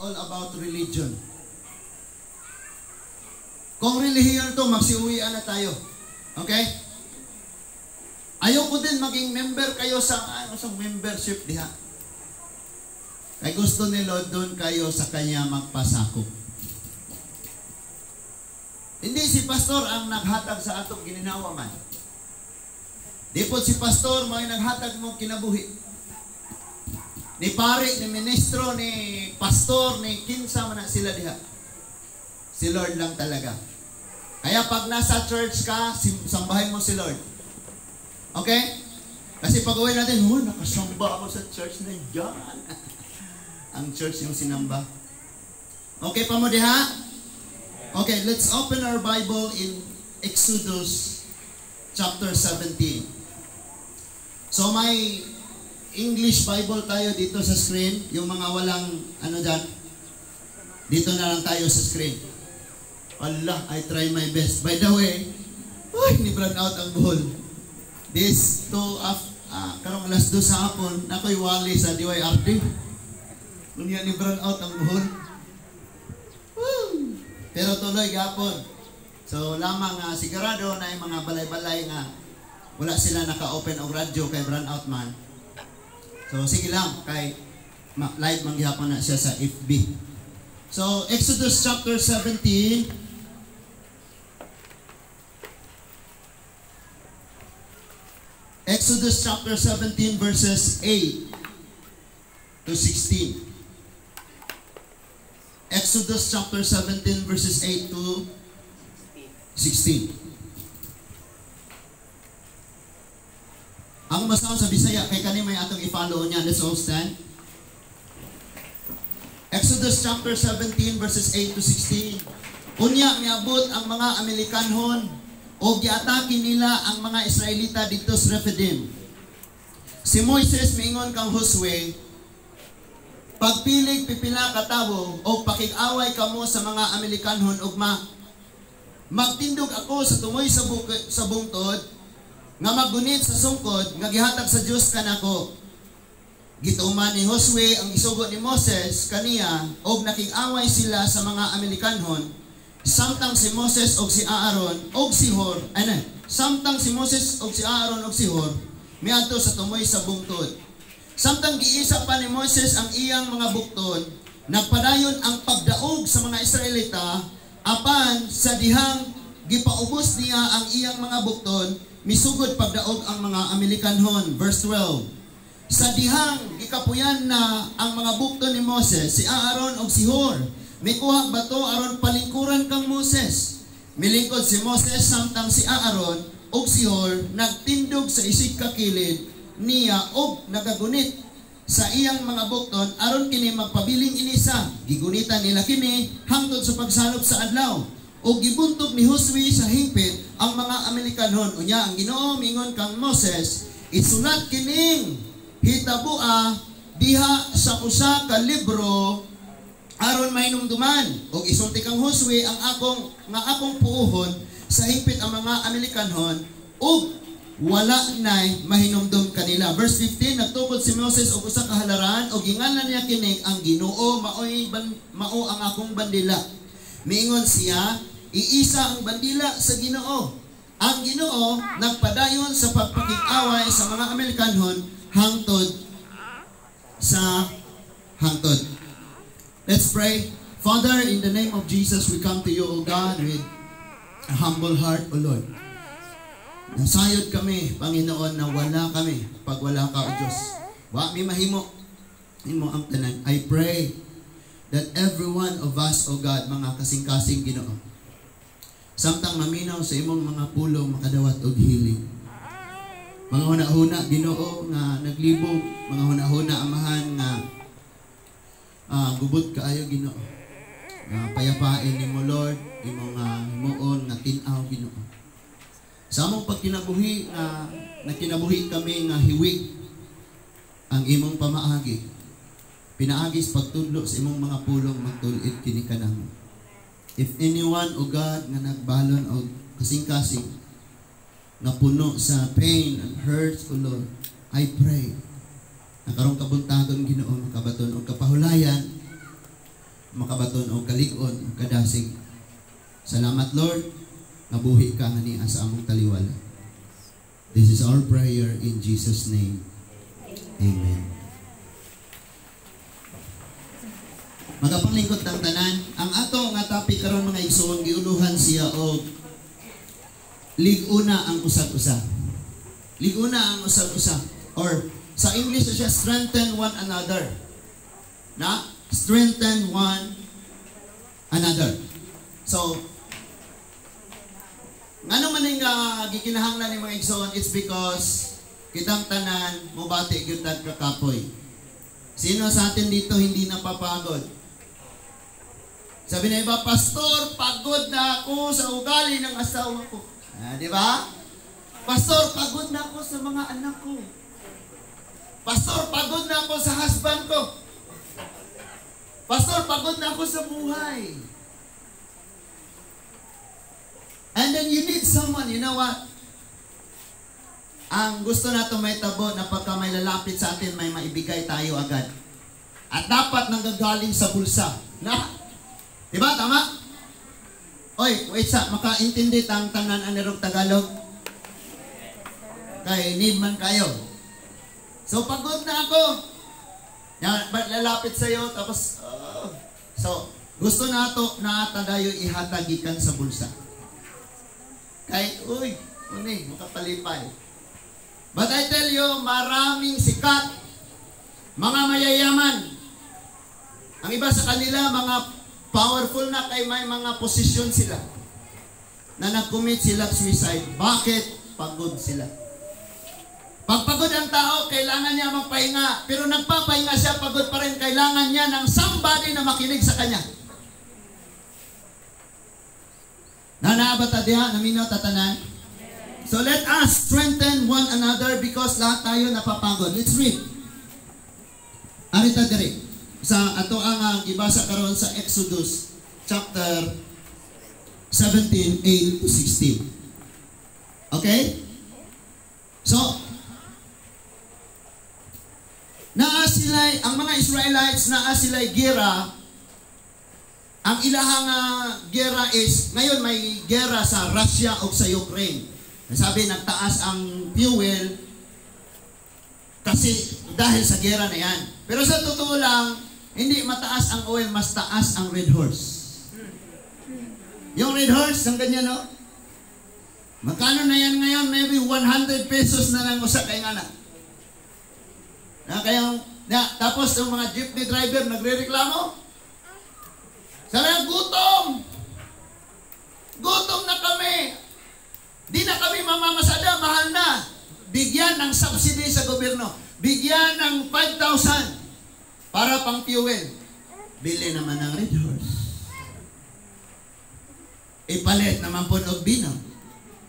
all about religion. Kung relihiyon to, magsiuwian na tayo. Okay? Ayoko din maging member kayo sa ano sa membership diha. Kay gusto ni Lord doon kayo sa kanya magpasakop. Hindi si pastor ang naghatag sa atong gininawa man. Di po si pastor may naghatag mo kinabuhi. Ni pare, ni ministro, ni pastor, ni kinsa man na sila diha. Si Lord lang talaga. Kaya pag nasa church ka, sambahin mo si Lord. Okay? Kasi pag uwi natin, oh, nakasamba ako sa church na yan. Ang church yung sinamba. Okay pa mo diha? Okay, let's open our Bible in Exodus chapter 17. So may English Bible tayo dito sa screen. Yung mga walang ano dyan, dito na lang tayo sa screen. Allah, I try my best. By the way, uy, ni-brown out ang Bohol. This two karong alas 2 sa hapon, nakoy wali sa DYRD. Unya ni brown out ang Bohol. Woo! Pero tuloy gapon. So lamang nga sigurado na yung mga balay-balay nga wala sila naka-open og radyo kay brown out man. So sige lang kay live man gihapon na siya sa FB. So Exodus chapter 17. Exodus chapter 17 verses 8 to 16. Exodus chapter 17 verses 8 to 16. Ang basahon sa Bisaya kay kani may atong i-follow niya. Let's all stand. Exodus chapter 17 verses 8 to 16. Unya miabot ang mga Amalekanhon o giatake nila ang mga Israelita didto sa Rephidim. Si Moises miingon kang Josue, pagpilig pipila ka tawo og pakig-away kamo sa mga Amalekanhon ugma. Magtindog ako sa tumoy sa sa bungtod nga maggunit sa sungkod nga gihatag sa Dios kanako. Gituman ni Josue ang isugo ni Moses kaniya og nakig-away sila sa mga Amalekanhon. Samtang si Moses og si Aaron og si Hor, ano, samtang si Moses og si Aaron og si Hor miadto sa tumoy sa bungtod. Samtang giisa pa ni Moses ang iyang mga bukton, nagpadayon ang pagdaog sa mga Israelita, apan sa dihang gipaubos niya ang iyang mga bukton, misugod pagdaog ang mga Amalekanhon. Verse 12. Sa dihang gikapuyan na ang mga bukton ni Moses, si Aaron og si Hor, mikuha bato aron palingkuran kang Moses. Milingkod si Moses samtang si Aaron og si Hor nagtindog sa isig ka kilid niya og nagagunit sa iyang mga bukton aron kini magpabiling inisa. Gigunitan nila kini hangtod sa pagsalop sa adlaw. Og gibuntog ni Josue sa hingpit ang mga Amalekanhon. Unya ang Ginoo miingon kang Moses, isulat kining hitabua diha sa usa ka libro aron mahinumduman. Og isulti kang Josue ang akong nga akong puohon sa hingpit ang mga Amalekanhon ug wala nay mahinumdum kanila. Verse 15, nagtukod si Moses og usa ka halaran og gingalan niya kini ang Ginoo maoy mao ang akong bandila. Miingon siya, iisa ang bandila sa Ginoo. Ang Ginoo nagpadayon sa pagpakig-away sa mga Amalekanhon hangtod sa hangtod. Let's pray. Father, in the name of Jesus, we come to you, O God, with a humble heart, O Lord. Nasayod kami, Panginoon, na wala kami pag wala ka, O Diyos. Wa mi mahimo. Imo ang tanan. I pray that every one of us, O God, mga kasing-kasing Ginoo, samtang maminaw sa imong mga pulong makadawat og healing. Mga huna-huna, Ginoo, nga naglibog, mga huna-huna, Amahan, nga gubot kaayo, Ginoo. Payapain nimo, Lord, imong himuon nga tin-aw, Ginoo. Sa among pagkinabuhi nga nakinabuhi kami nga hiwig ang imong pamaagi. Pinaagi sa pagtudlo sa imong mga pulong magtul-id kini kanamo. If anyone, O God, nga nagbalon og kasing-kasing nga puno sa pain and hurts, O Lord, I pray na karong kabuntagon, Ginoo, makabaton og kapahulayan Makabaton og kalig-on, ug kadasig. Salamat, Lord, nga buhi ka nga sa among taliwala. This is our prayer in Jesus' name. Amen. Magapanglingkod tang tanan, ang ato nga topic karon, mga igsoon, giuluhan siya og lig-una ang usag-usa. Lig-una ang usag-usa or sa English siya, strengthen one another. Na strengthen one another. So, ngano man nga gikinahanglan ni mga igsoon, it's because kitang tanan mobati gyud tag kakapoy. Sino sa atin dito hindi napapagod? Sabi na iba, "Pastor, pagod na ako sa ugali ng asawa ko." Ah, di ba? "Pastor, pagod na ako sa mga anak ko. Pastor, pagod na ako sa husband ko. Pastor, pagod na ako sa buhay." And then you need someone, you know what? Ang gusto nato may tabo na pagka may lalapit sa atin, may maibigay tayo agad. At dapat nanggagaling sa bulsa. Na? Diba? Tama? Oy, wait sa, makaintindi tang tanan anirog Tagalog? Kay need man kayo. So pagod na ako. Yan, lalapit sa'yo, tapos, oh. So, gusto nato na tadayo ihatag gikan sa bulsa. Kay, uy, uni, makapalipay. But I tell you, maraming sikat, mga mayayaman. Ang iba sa kanila, mga powerful na kay may mga posisyon sila. Na nag-commit sila suicide. Bakit? Pagod sila. Pag pagod ang tao, kailangan niya magpahinga. Pero nagpapahinga siya, pagod pa rin. Kailangan niya ng somebody na makinig sa kanya. Nanaabata diha, naminaw tatanan. So let us strengthen one another because lahat tayo napapagod. Let's read. Arita diri. Sa ato ang gibasa karon sa Exodus chapter 17, 8 to 16. Okay? So, naa sila'y, ang mga Israelites, naa sila'y gera. Ang ilahang gera is, ngayon may gera sa Russia o sa Ukraine. Sabi, nagtaas ang fuel kasi dahil sa gera na yan. Pero sa totoo lang, hindi mataas ang oil, mas taas ang Red Horse. Yung Red Horse, ang ganyan, no? Magkano na yan ngayon? Maybe 100 pesos na lang usa kay nga na. Na kayang, na, tapos yung mga jeepney driver nagrereklamo. Sabi na, gutom! Gutom na kami! Di na kami mamamasada, mahal na. Bigyan ng subsidy sa gobyerno. Bigyan ng 5,000 para pang fuel. Bili naman ng Red Horse. Ipalit naman po og bino.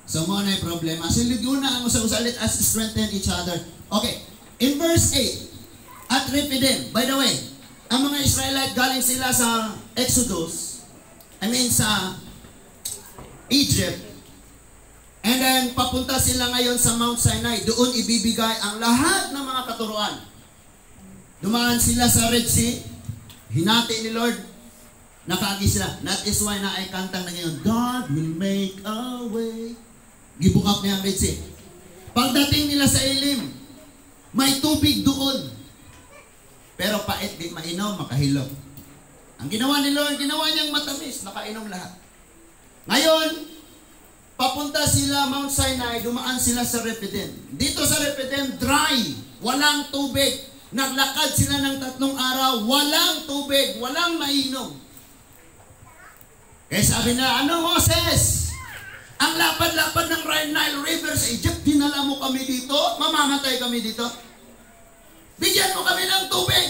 So mo na yung problema. So liguna ang usag-usa, let us strengthen each other. Okay. In verse 8, at Rephidim, by the way, ang mga Israelite galing sila sa Exodus, I mean sa Egypt, and then papunta sila ngayon sa Mount Sinai. Doon ibibigay ang lahat ng mga katuruan. Dumaan sila sa Red Sea, hinati ni Lord, nakaagi sila. That is why na ay kantang na ngayon, "God will make a way." Gibukap niya ang Red Sea. Pagdating nila sa Elim, may tubig doon. Pero pait, di mainom, makahilok. Ang ginawa ni Lord, ginawa niyang matamis, nakainom lahat. Ngayon, papunta sila Mount Sinai, dumaan sila sa Rephidim. Dito sa Rephidim, dry, walang tubig. Naglakad sila ng 3 araw, walang tubig, walang mainom. Kaya sabi na, ano, Moses? Ang lapad-lapad ng Nile River sa Egypt, dinala mo kami dito, mamamatay kami dito. Bigyan mo kami ng tubig.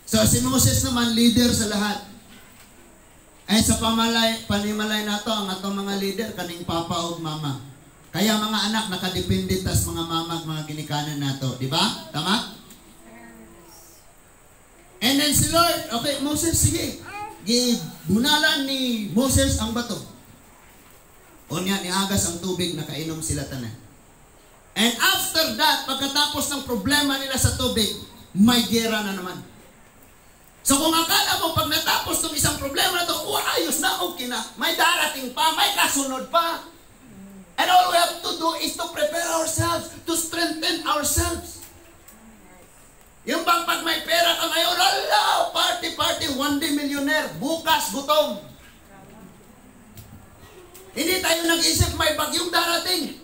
So si Moses naman, leader sa lahat. Ay sa pamalay, panimalay nato ang atong mga leader, kaning papa o mama. Kaya mga anak, nakadepende tas mga mama at mga ginikanan nato. Di ba? Tama? And then si Lord, okay, Moses, sige. Gibunalan ni Moses ang bato. Unya, niagas ang tubig, nakainom sila tanan. And after that, pagkatapos ng problema nila sa tubig, may gera na naman. So kung akala mo pag natapos tong isang problema na to, oh, ayos na, okay na. May darating pa, may kasunod pa. And all we have to do is to prepare ourselves, to strengthen ourselves. Yung bang pag may pera ka ngayon, ala, party, party, one day millionaire, bukas gutom. Hindi tayo nag-isip may bagyong darating.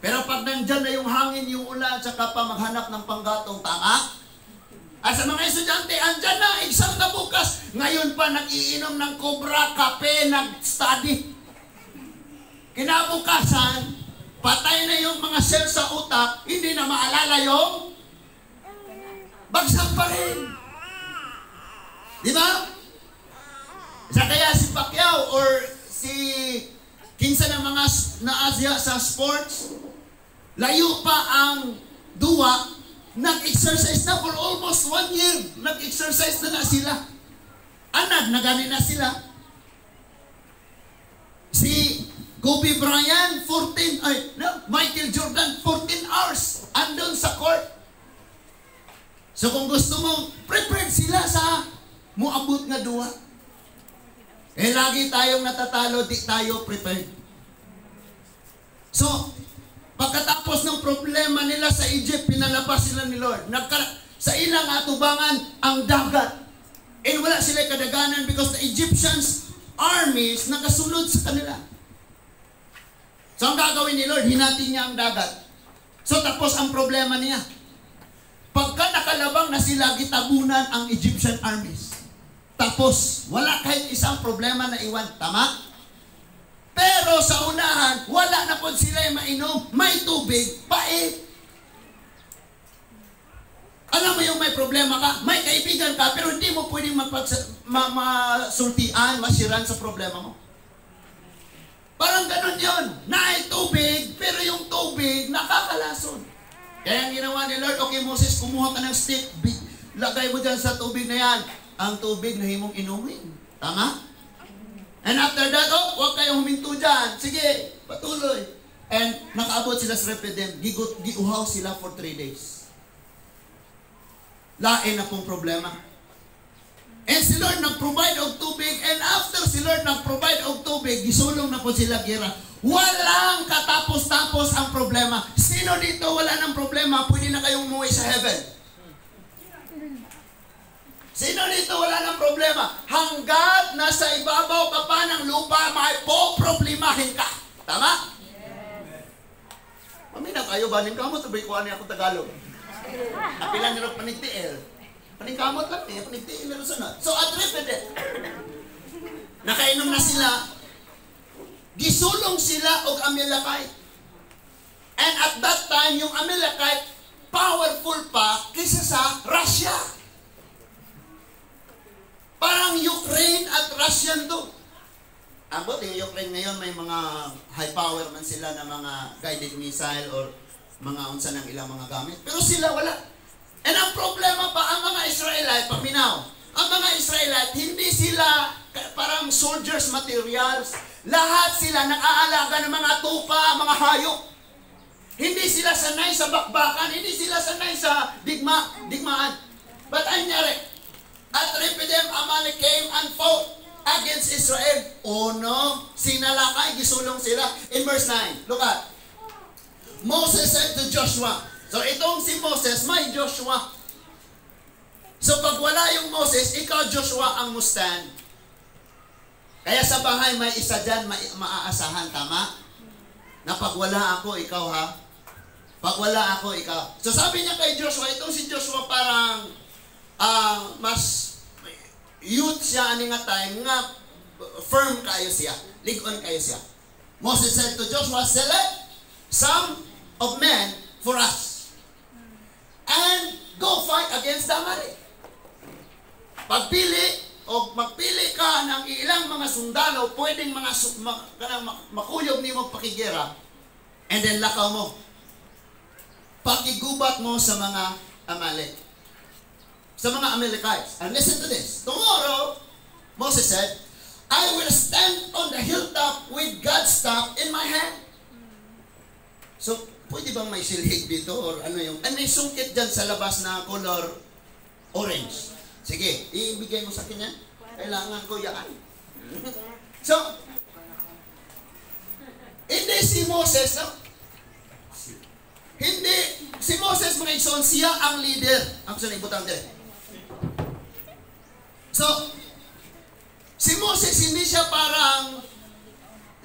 Pero pag nandyan na yung hangin, yung ulan, saka pa maghanap ng panggatong, tama? At sa mga estudyante, andyan na, exam na bukas. Ngayon pa nag-iinom ng Cobra, kape, nag-study. Kinabukasan, patay na yung mga cells sa utak, hindi na maalala yung bagsak pa rin. Di ba? Sa kaya si Pacquiao or si kinsa ng mga naasya sa sports, layo pa ang duwa, nag-exercise na for almost one year. Nag-exercise na na sila. Anad, nagani na sila. Si Kobe Bryant, 14, ay, no, Michael Jordan, 14 hours andun sa court. So kung gusto mo, prepared sila sa muabot nga duwa. Eh lagi tayong natatalo, di tayo prepared. So, pagkatapos ng problema nila sa Egypt, pinalabas sila ni Lord. Sa ilang atubangan, ang dagat. And wala sila kadaganan because the Egyptians' armies nakasunod sa kanila. So ang gagawin ni Lord, hinati niya ang dagat. So tapos ang problema niya. Pagka nakalabang na sila, gitabunan ang Egyptian armies. Tapos, wala kahit isang problema na iwan. Tama? Pero sa unahan, wala na po sila mainom. May tubig, pait. Alam mo yung may problema ka, may kaibigan ka, pero hindi mo pwedeng masultian, masiran sa problema mo. Parang ganun yun. Naay tubig, pero yung tubig, nakakalason. Kaya ang ginawa ni Lord, "Okay Moses, kumuha ka ng stick, lagay mo dyan sa tubig na yan." Ang tubig na himong inumin. Tama? And after that, "Oh, huwag kayong huminto dyan. Sige, patuloy." And nakaabot sila sa Rephidim, gigut, giuhaw sila for 3 days. Lain na pong problema. And si Lord nag-provide og tubig, and after si Lord nag-provide og tubig, gisulong na po sila gira. Walang katapos-tapos ang problema. Sino dito wala ng problema, pwede na kayong umuwi sa heaven? Sino dito wala ng problema? Hanggat nasa ibabaw ka pa ng lupa, may po-problemahin ka. Tama? Mamina kayo ba? Kamot, sabi ko ano ako Tagalog. Apilan nyo panigtiil. Paningkamot lang eh, panigtiil na sunod. So, at Rephidim, nakainom na sila, gisulong sila og Amalekite. And at that time, yung Amalekite, powerful pa kaysa sa Russia. Parang Ukraine at Russian to. Ambot, yung Ukraine ngayon may mga high power man sila na mga guided missile or mga unsa ng ilang mga gamit. Pero sila wala. And ang problema pa, ang mga Israelite, paminaw, ang mga Israelite, hindi sila parang soldiers materials. Lahat sila nag-aalaga ng mga tupa, mga hayop. Hindi sila sanay sa bakbakan, hindi sila sanay sa digmaan. But anyari, at Rephidim, Amalek came and fought against Israel. Oh no, sinalakay, gisulong sila. In verse 9, look at. Moses said to Joshua. So itong si Moses, may Joshua. So pag wala yung Moses, ikaw, Joshua, ang mo-stand. Kaya sa bahay may isa dyan maaasahan, tama? Na pag wala ako, ikaw ha. Pag wala ako, ikaw. So sabi niya kay Joshua, itong si Joshua parang mas youth siya ani nga time nga firm kayo siya. Ligon kayo siya. Moses said to Joshua, "Select some of men for us and go fight against the Amalek." Pagpili o magpili ka ng ilang mga sundalo, pwedeng mga kanang makuyog nimo pakigera, and then lakaw mo. Pakigubat mo sa mga Amalek. Sa mga Amalekites. And listen to this. "Tomorrow," Moses said, "I will stand on the hilltop with God's staff in my hand." So, pwede bang may silhig dito or ano yung... Ay, may sungkit dyan sa labas na color orange. Sige, ibigay mo sa akin yan. Kailangan ko yan. So, hindi si Moses, no? Hindi, si Moses, mga igsoon, siya ang leader. Ako sa ibutang dire. So, si Moses, hindi siya parang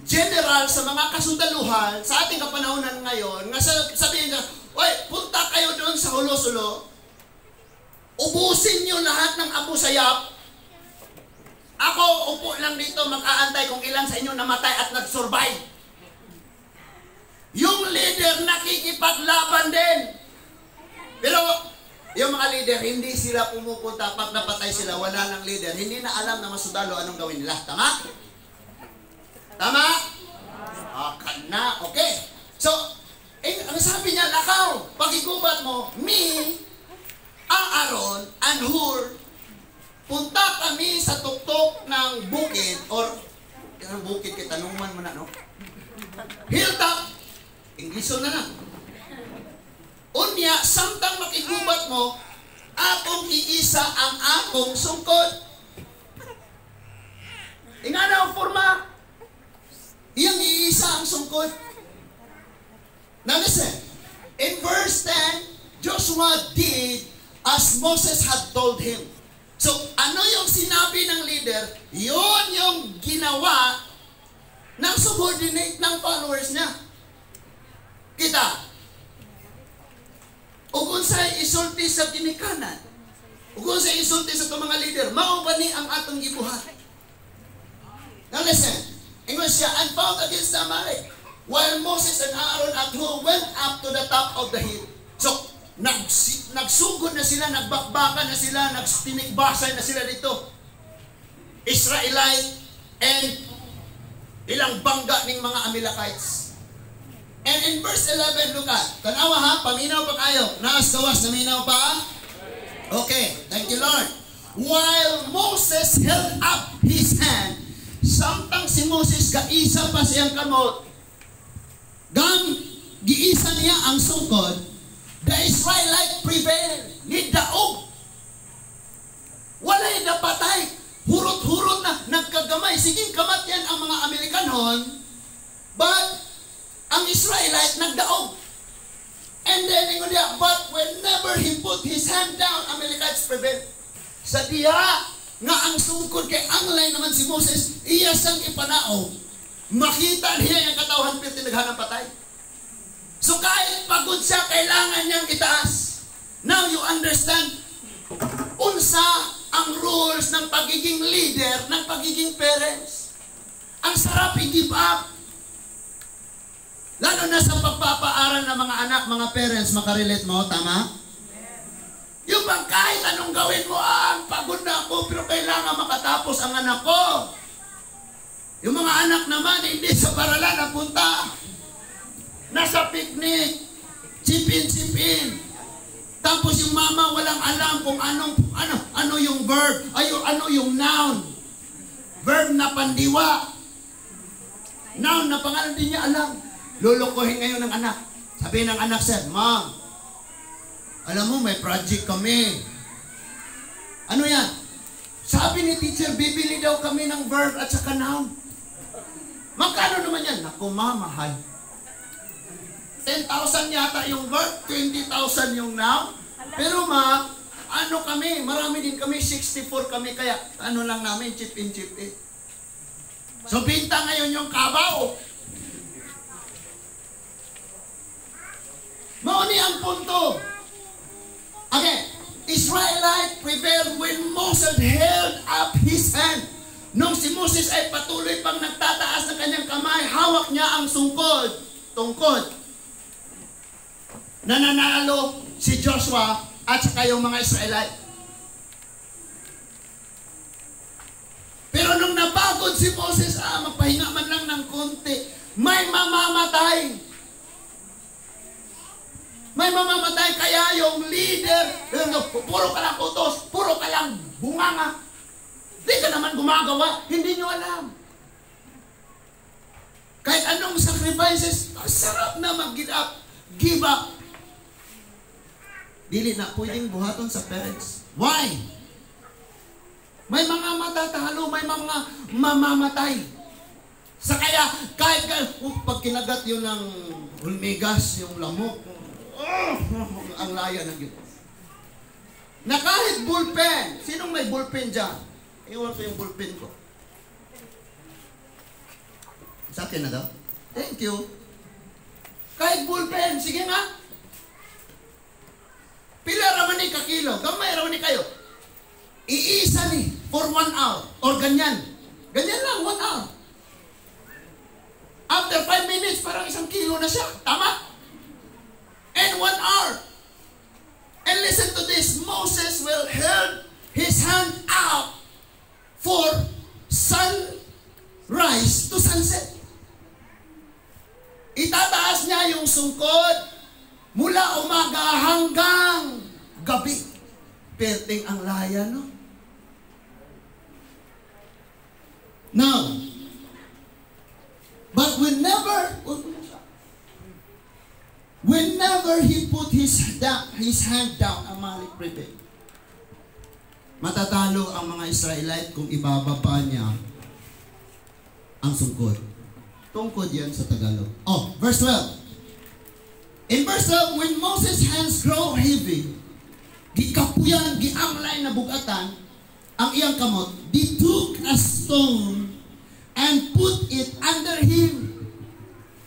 general sa mga kasundaluhan sa ating kapanahonan ngayon, nga sabihin niya, "Oy, punta kayo doon sa Jolo-Solo, ubusin niyo lahat ng Abu Sayyaf. Ako, upo lang dito, mag-aantay kung ilan sa inyo namatay at nag-survive." Yung leader, nakikipaglaban din. Pero yung mga leader, hindi sila pumupunta. Pag napatay sila, wala nang leader. Hindi na alam na masundalo anong gawin nila. Tama? Tama? Ah, na. Okay. So, eh, ang sabi niya, "Lakaw, pakigubat mo, me, Aaron, and Hur, punta kami sa tuktok ng bukid," or, ang bukid kay tanungan mo na, no? Hilltop, English na lang. "Unya, samtang makigubat mo, akong iisa ang akong sungkod." Ingana ang forma. Iyang iisa ang sungkod. Now listen, in verse 10, Joshua did as Moses had told him. So, ano yung sinabi ng leader? Yun yung ginawa ng subordinate, ng followers niya. Kita. Ug unsay isulti sa ginikanan? Ug unsay isulti sa itong mga leader? Mao ba ni ang atong gibuhat? Now listen. Ingon siya, "And fought against the Amalek, while Moses and Aaron at Hur went up to the top of the hill." So, nagsugod na sila, nagbakbakan na sila, nagtinikbasay na sila dito. Israelite and ilang bangga ng mga Amalekites. And in verse 11, look at, tanawa ha, paminaw pa kayo. Naas gawas, naminaw pa? Okay, thank you, Lord. "While Moses held up his hand," samtang si Moses kaisa pa siyang kamot, gam giisa niya ang sungkod, "the Israelite prevailed." Nidaog. Walay napatay. Hurot-hurot na, nagkagamay. Sige, kamatyan ang mga Amerikanon, but ang Israelite nagdaog. And then, ingon niya, "But whenever he put his hand down, Amalekites prevailed." Sa diha nga ang sungkod kay anglay naman si Moses, iya sang ipanaog, makita niya yung katawhan pero naghanang patay. So kahit pagod siya, kailangan niyang itaas. Now you understand unsa ang rules ng pagiging leader, ng pagiging parents. Ang sarap i-give up. Lalo na sa pagpapaaral ng mga anak, mga parents, makarelate mo, tama? Yung bang kahit anong gawin mo, ah, pagod na ako, pero kailangan makatapos ang anak ko. Yung mga anak naman, hindi sa paralan napunta. Nasa picnic, chip in, chip in. Tapos yung mama, walang alam kung ano yung verb, ay ano yung noun. Verb na pandiwa. Noun na pangalan, din niya alam. Lulukuhin ngayon ng anak. Sabi ng anak, "Sir, Ma'am, alam mo, may project kami." "Ano yan?" "Sabi ni teacher, bibili daw kami ng verb at saka noun." "Magkano naman yan?" "Naku, ma, mahal. 10,000 yata yung verb, 20,000 yung noun. Pero ma, ano kami, marami din kami, 64 kami, kaya ano lang namin, chip in, chip in." So, binta ngayon yung kabaw. Mao ni ang punto. Okay, Israelite prevailed when Moses held up his hand. Nung si Moses ay patuloy pang nagtataas ng kanyang kamay, hawak niya ang sungkod, tungkod. Nananalo si Joshua at saka yung mga Israelite. Pero nung napagod si Moses, magpahinga man lang ng konti, may mamamatay. May mamamatay, kaya yung leader, puro ka lang utos, puro ka lang bunganga. Hindi ka naman gumagawa, hindi nyo alam. Kahit anong sacrifices, sarap na mag-give up. Give up. Dili na pwedeng buhaton sa parents. Why? May mga matatalo, may mga mamamatay. Sa kaya, kahit oh, pag kinagat yun ng hulmigas, yung lamok, oh, ang laya ng yun. Na kahit ballpen, sinong may ballpen dyan? Iwan ko yung ballpen ko. Sa akin na daw? Thank you. Kahit ballpen, sige nga. Pila raman ni kakilo, gamay raman ni kayo. Iisa ni for 1 hour or ganyan. Ganyan lang, 1 hour. After 5 minutes, parang 1 kilo na siya. Tama? And 1 hour. And listen to this, Moses will held his hand out for sunrise to sunset. Itataas niya yung sungkod mula umaga hanggang gabi. Perting ang laya, no? Now, but whenever he put his hand down, Amalek prevailed. Matatalo ang mga Israelite kung ibababa niya ang sungkod. Tungkod yan sa Tagalog. Oh, verse 12. In verse 12, when Moses' hands grow heavy, gikapuyan, giamlay na bugatan, ang iyang kamot, they took a stone and put it under him.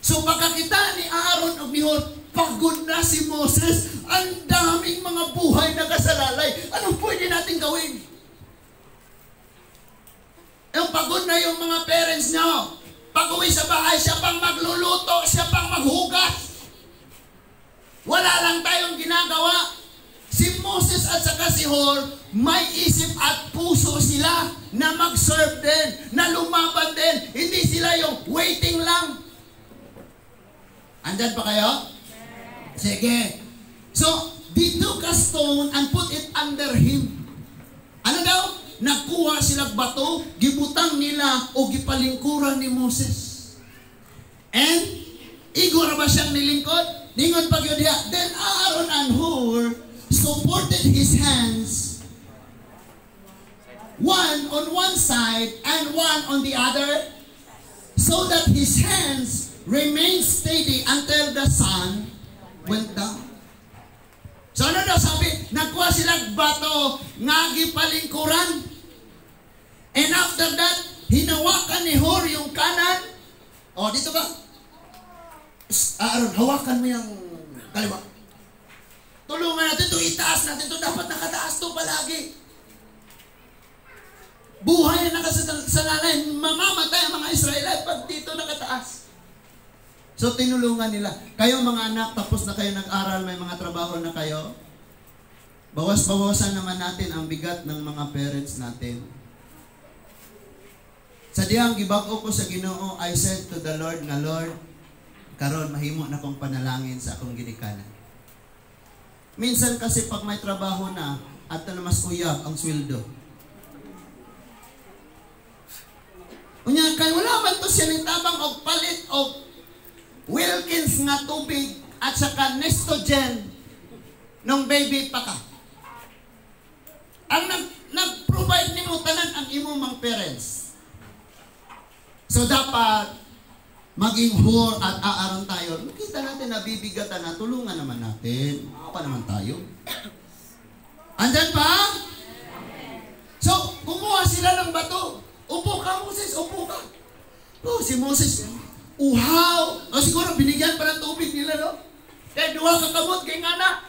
So pagkakita ni Aaron o ni Hur, pagod na si Moses, ang daming mga buhay na kasalalay. Anong pwede natin gawin? Yung pagod na yung mga parents nyo. Pag uwi sa bahay, siya pang magluluto, siya pang maghugas. Wala lang tayong ginagawa. Si Moses at saka si Hur, may isip at puso sila na mag-serve din, na lumaban din. Hindi sila yung waiting lang. Andyan pa kayo? Sige. So, they took a stone and put it under him. Ano daw? Nagkuha sila bato, gibutang nila o gipalingkuran ni Moses. And, igo ra ba siyang nilingkod? Ningon pa gyud diha. Then Aaron and Hur supported his hands, one on one side and one on the other, so that his hands remained steady until the sun went down. So ano daw sabi? Nagkuha sila bato nga gipalingkuran. And after that, hinawakan ni Hur yung kanan. O, dito ka. Aaron, hawakan mo yung kaliwa. Tulungan natin to, itaas natin to. Dapat nakataas to palagi. Buhay na nakasalalay, mamamatay ang mga Israelite pag dito nakataas. So tinulungan nila. Kayo mga anak, tapos na kayo nag-aral, may mga trabaho na kayo. Bawas-bawasan naman natin ang bigat ng mga parents natin. Sa dihang gibag-o ko sa Ginoo, I said to the Lord nga, "Lord, karon mahimo na kong panalangin sa akong ginikanan." Minsan kasi pag may trabaho na, at na mas uyab ang sweldo. Unya kay wala man to siya ning tabang og palit og Wilkins nga tubig at saka Nestogen nung baby pa ka. Ang nag-provide nimo tanan ang imong mga parents. So dapat maging Hur at Aaron tayo. Makita natin na bibigatan na, tulungan naman natin. Pa naman tayo. Andyan pa? So, kumuha sila ng bato. "Upo ka, Moses, upo ka." Oh, si Moses, uhaw. O siguro binigyan pa ng tubig nila, no? Kaya duha ka kamot kay ngana.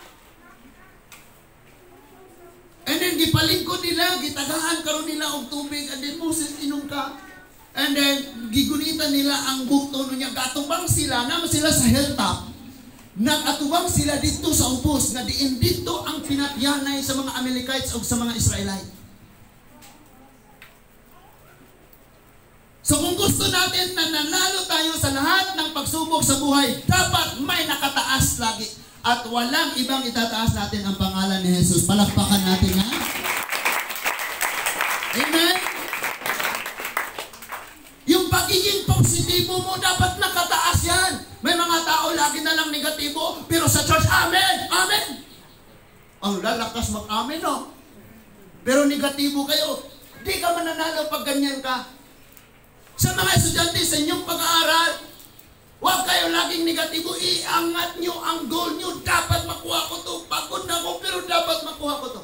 And then gipalingkod nila, gitagaan karon nila og tubig, and then, "Moses, inom ka." And then gigunitan nila ang bukto niya, gatubang sila, naman sila sa hilltop. Nag-atubang sila dito sa ubos nga diin dito ang pinatyanay sa mga Amalekites o sa mga Israelite. So kung gusto natin na nanalo tayo sa lahat ng pagsubok sa buhay, dapat may nakataas lagi. At walang ibang itataas natin ang pangalan ni Jesus. Palakpakan natin, ha? Amen? Yung pagiging positibo mo, dapat nakataas yan. May mga tao lagi na lang negatibo, pero sa church, "Amen! Amen!" Ang lalakas mag-amen, no? Pero negatibo kayo. Di ka mananalo pag ganyan ka. Sa mga estudyante sa inyong pag-aaral, huwag kayo laging negatibo. Iangat nyo ang goal nyo. Dapat makuha ko to. Pagod na ako, pero dapat makuha ko to.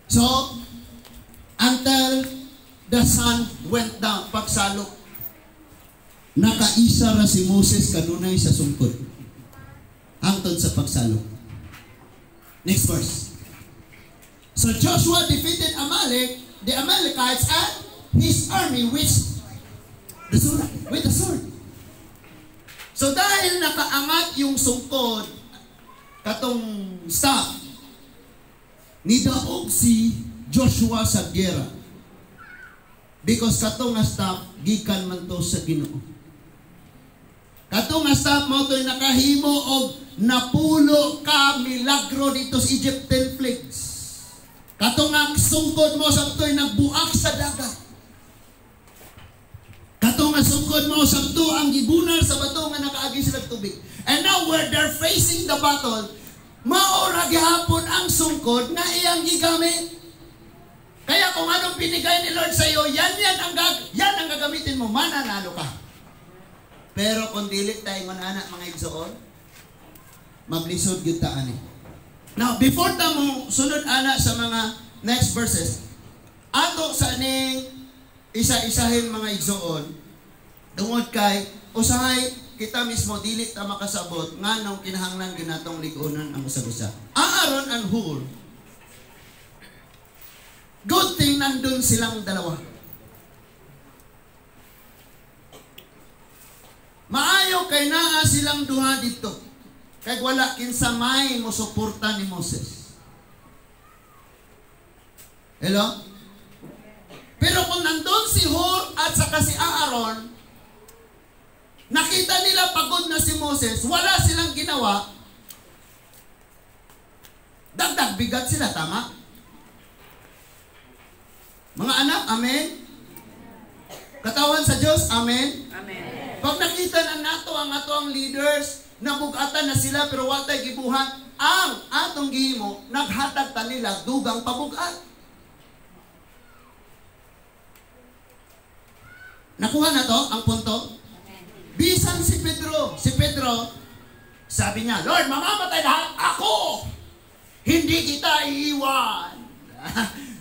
So, until the sun went down, pagsalok, nakaisa ra si Moses kanunay sa sungkod hangtod sa pagsalok. Next verse. So Joshua defeated Amalek, the Amalekites, and his army with the sword. So dahil nakaangat yung sungkod, katong staff, nidaog si Joshua sa gera. Because katong nga staff, gikan man to sa Ginoo. Katong nga staff mao to'y nakahimo og 10 ka milagro dito sa Egypt, 10 plagues. Katong nga sungkod mao sabto'y nagbuak sa dagat. Katong nga sungkod mao sabto ang gibunal sa bato nga nakaagi sila tubig. And now where they're facing the battle, mao ra gihapon ang sungkod nga iyang gigamit. Kaya kung anong binigay ni Lord sa iyo, yan ang gagamitin mo, mananalo ka. Pero kung dili tayo ana, mga igsoon, maglisod gyud ta ani. Now, before ta mo sunod ana sa mga next verses, ato sa ning isa-isahin, mga igsoon, tungod kay usahay kita mismo dili ta makasabot nganong kinahanglan ginatong lig-unan ang usag-usa. Aaron and Hur, good thing nandun silang dalawa. Maayo kay naa silang duha dito. Kay wala kinsa may mo suporta ni Moses. Hello? Pero kung nandun si Hur at saka si Aaron, nakita nila pagod na si Moses, wala silang ginawa, dagdag bigat sila, tama? Mga anak, amen? Katawan sa Diyos, amen? Amen. Pag nakita na nato ang ato ang leaders, nabugatan na sila pero watay gibuhat, ang atong gihimo, naghatag ta nila dugang pabugat. Nakuha na to ang punto? Bisan si Pedro, sabi niya, "Lord, mamamatay lahat ako! Hindi kita iiwan."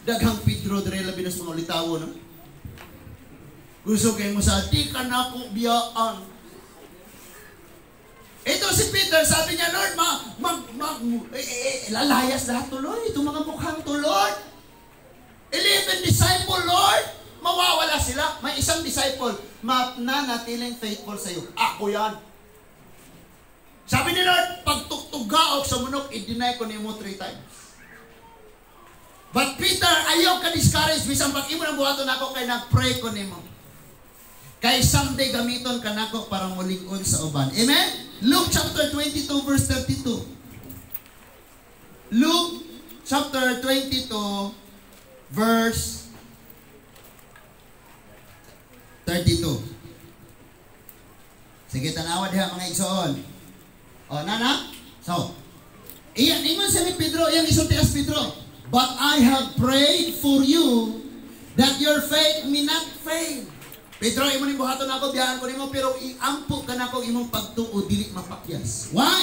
Daghang Pedro dere, labi na sa mga ulitawo, no? Gusto kay mo sa, "Di ka na ako biyaan." Ito si Peter, sabi niya, "Lord, ma, mag, mag, eh, eh, lalayas lahat tuloy. Itong mga mukhang to, Lord. 11 disciple, Lord. Mawawala sila. May isang disciple, mananatiling faithful sa iyo. Ako yan." Sabi ni Lord, "Pagtugtugaok sa manok, i-deny ko nimo three times." But Peter, ayaw ka discourage. Bisan pag imo nang buhaton ako, kay nag-pray ko nimo. Kay someday gamiton ka nako para mulig-on sa uban. Amen? Luke chapter 22 verse 32. Luke chapter 22 verse 32. Sige, tanawa diha, mga igsoon. O, nana? So, iyan, ingon siya ni Pedro, iyang isulti as Pedro, "But I have prayed for you that your faith may not fail." Pedro, imo ning buhaton ako, biyaan ko nimo, pero iampo ka nako imong pagtuo dili mapakyas. Why?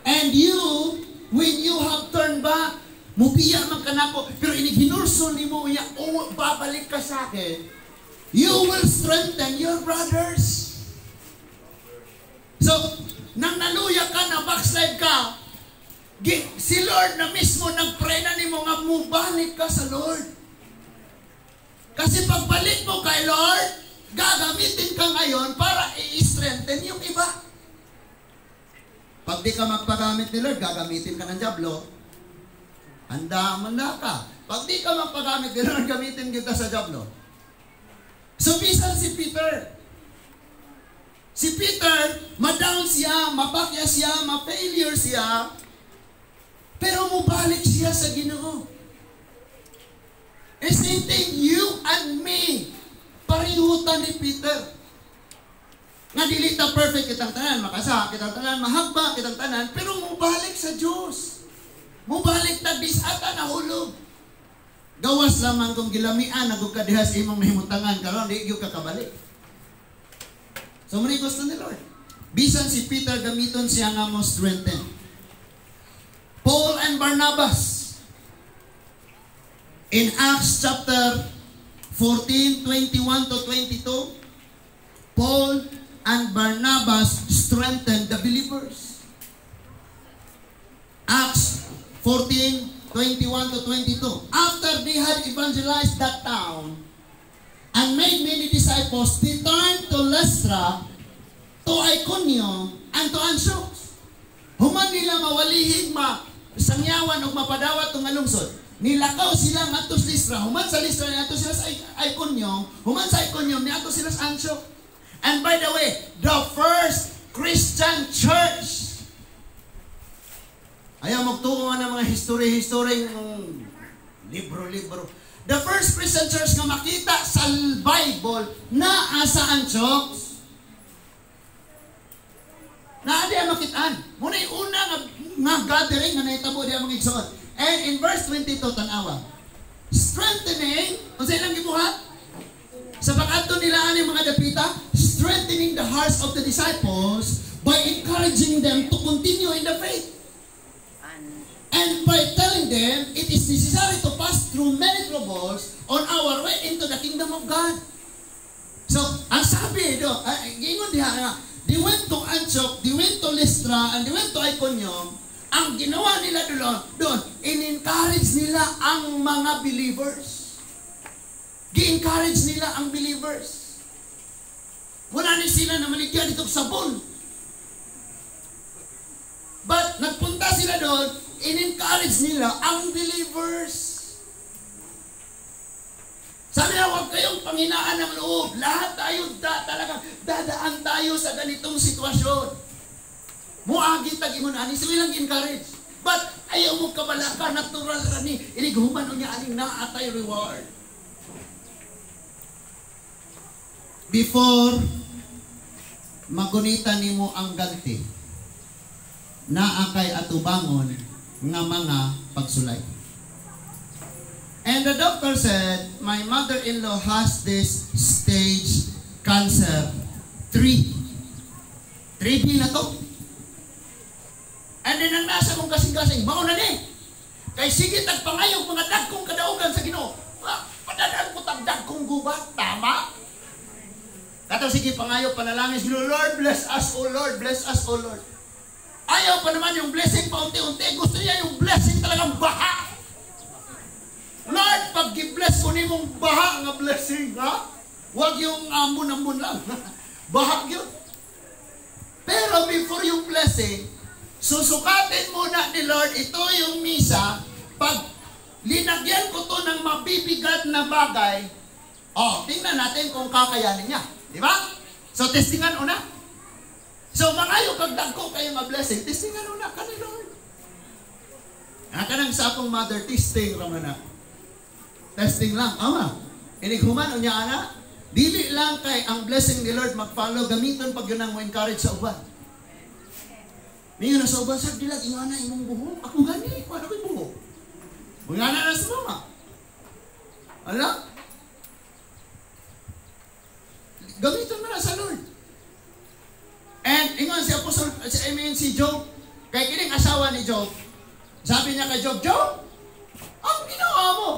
And you, when you have turned back, mubiya man ka nako, pero inig hinulsol nimo unya, oh, babalik ka sa akin, you will strengthen your brothers. So, nang naluya ka, na backslide ka, si Lord na mismo nagpray na nimo nga mubalik ka sa Lord. Kasi pagbalik mo kay Lord, gagamitin ka ngayon para i-strengthen yung iba. Pag di ka magpagamit ni Lord, gagamitin ka ng Diablo. Handa mo na ka. Pag di ka magpagamit ni Lord, gamitin kita sa Diablo. So, bisan si Peter. Si Peter, ma-down siya, mapakya siya, ma-failure siya, pero mubalik siya sa Ginoo. And same thing, you and me. Parihutan ni Peter. Nga dili ta perfect kitang tanan, makasa kitang tanan, mahagba kitang tanan, pero mubalik sa Diyos. Mubalik ta bisata nahulog. Gawas lamang kung gilamian na ka diha sa imong nahimutangan karon, di gyud ka kabalik. So mao gusto ni Lord. Bisan si Peter, gamiton siya nga mo strengthen. Paul and Barnabas, in Acts chapter 14, 21 to 22, Paul and Barnabas strengthened the believers. Acts 14, 21 to 22. After they had evangelized that town and made many disciples, they turned to Lystra, to Iconium, and to Antioch. Human nila mawalihig, ma sangyawan o mapadawat tong lungsod. Nilakaw sila ngadto sa Lystra, human sa Lystra niadto sila sa Iconium, human sa Iconium niadto sila sa Antioch. And by the way, the first Christian church. Ayaw magtuo ng mga history-history, libro-libro. The first Christian church nga makita sa Bible naa sa Antioch. Naa diya makitaan. Muna yung una nga gathering nga nahitabo diya, mga igsoon. And in verse 22, tanawa. Strengthening, unsa ilang gibuhat? Sa pag-adto nila ani mga dapita, strengthening the hearts of the disciples by encouraging them to continue in the faith. And by telling them, it is necessary to pass through many troubles on our way into the kingdom of God. So, ang sabi do, ingon diha nga, they went to Antioch, they went to Lystra, and they went to Iconium. Ang ginawa nila doon, in-encourage nila ang mga believers. Gi-encourage nila ang believers. Wala ni sila na maligya dito sabon. But nagpunta sila doon, in-encourage nila ang believers. Sabi niya, "Huwag kayong panghinaan ng loob. Lahat tayo talagang dadaan tayo sa ganitong sitwasyon." Muagi tag ingon ani, so ilang encourage. But ayaw mo kabalaka, natural ra ni. Inig human unya ani, naa tay reward. Before magunita nimo ang ganti, naa kay atubangon nga mga pagsulay. And the doctor said, my mother-in-law has this stage cancer 3. 3B na to. And then ang nasa kong kasing-kasing, mao na ni. Kay sige tag pangayog mga dagkong kadaugan sa Ginoo. Ah, padadaan ko tag dagkong gubat, tama? Kato sige pangayo panalangin sa Ginoo, "Lord, bless us, O Lord, bless us, O Lord." Ayaw pa naman yung blessing paunti-unti. Gusto niya yung blessing talagang baha. "Lord, pag gi-bless ko nimong baha nga blessing, ha? Huwag yung ambon-ambon lang. Baha yun." Pero before yung blessing, susukatin muna ni Lord, ito yung misa, pag linagyan ko to ng mabibigat na bagay, oh, tingnan natin kung kakayanin niya. Di ba? So, testingan una. So, mangayo kag dagko kayo nga blessing, testingan una ka ni Lord. Nga kanang sa akong mother, testing ra man na. Testing lang. Ama, inig human unya ana, dili lang kay ang blessing ni Lord mag-follow, gamiton pag yun ang mo encourage sa uban. Mingon na sa uban, "Sa dilag, ingana imong buhok. Ako gani, wala ko'y buhok." Ingana na sa mama. Ala? Gamiton mo na sa Lord. And ingon si Apostle, si, I mean, si Job, kay kining asawa ni Job, sabi niya kay Job, "Job, ang ginawa mo,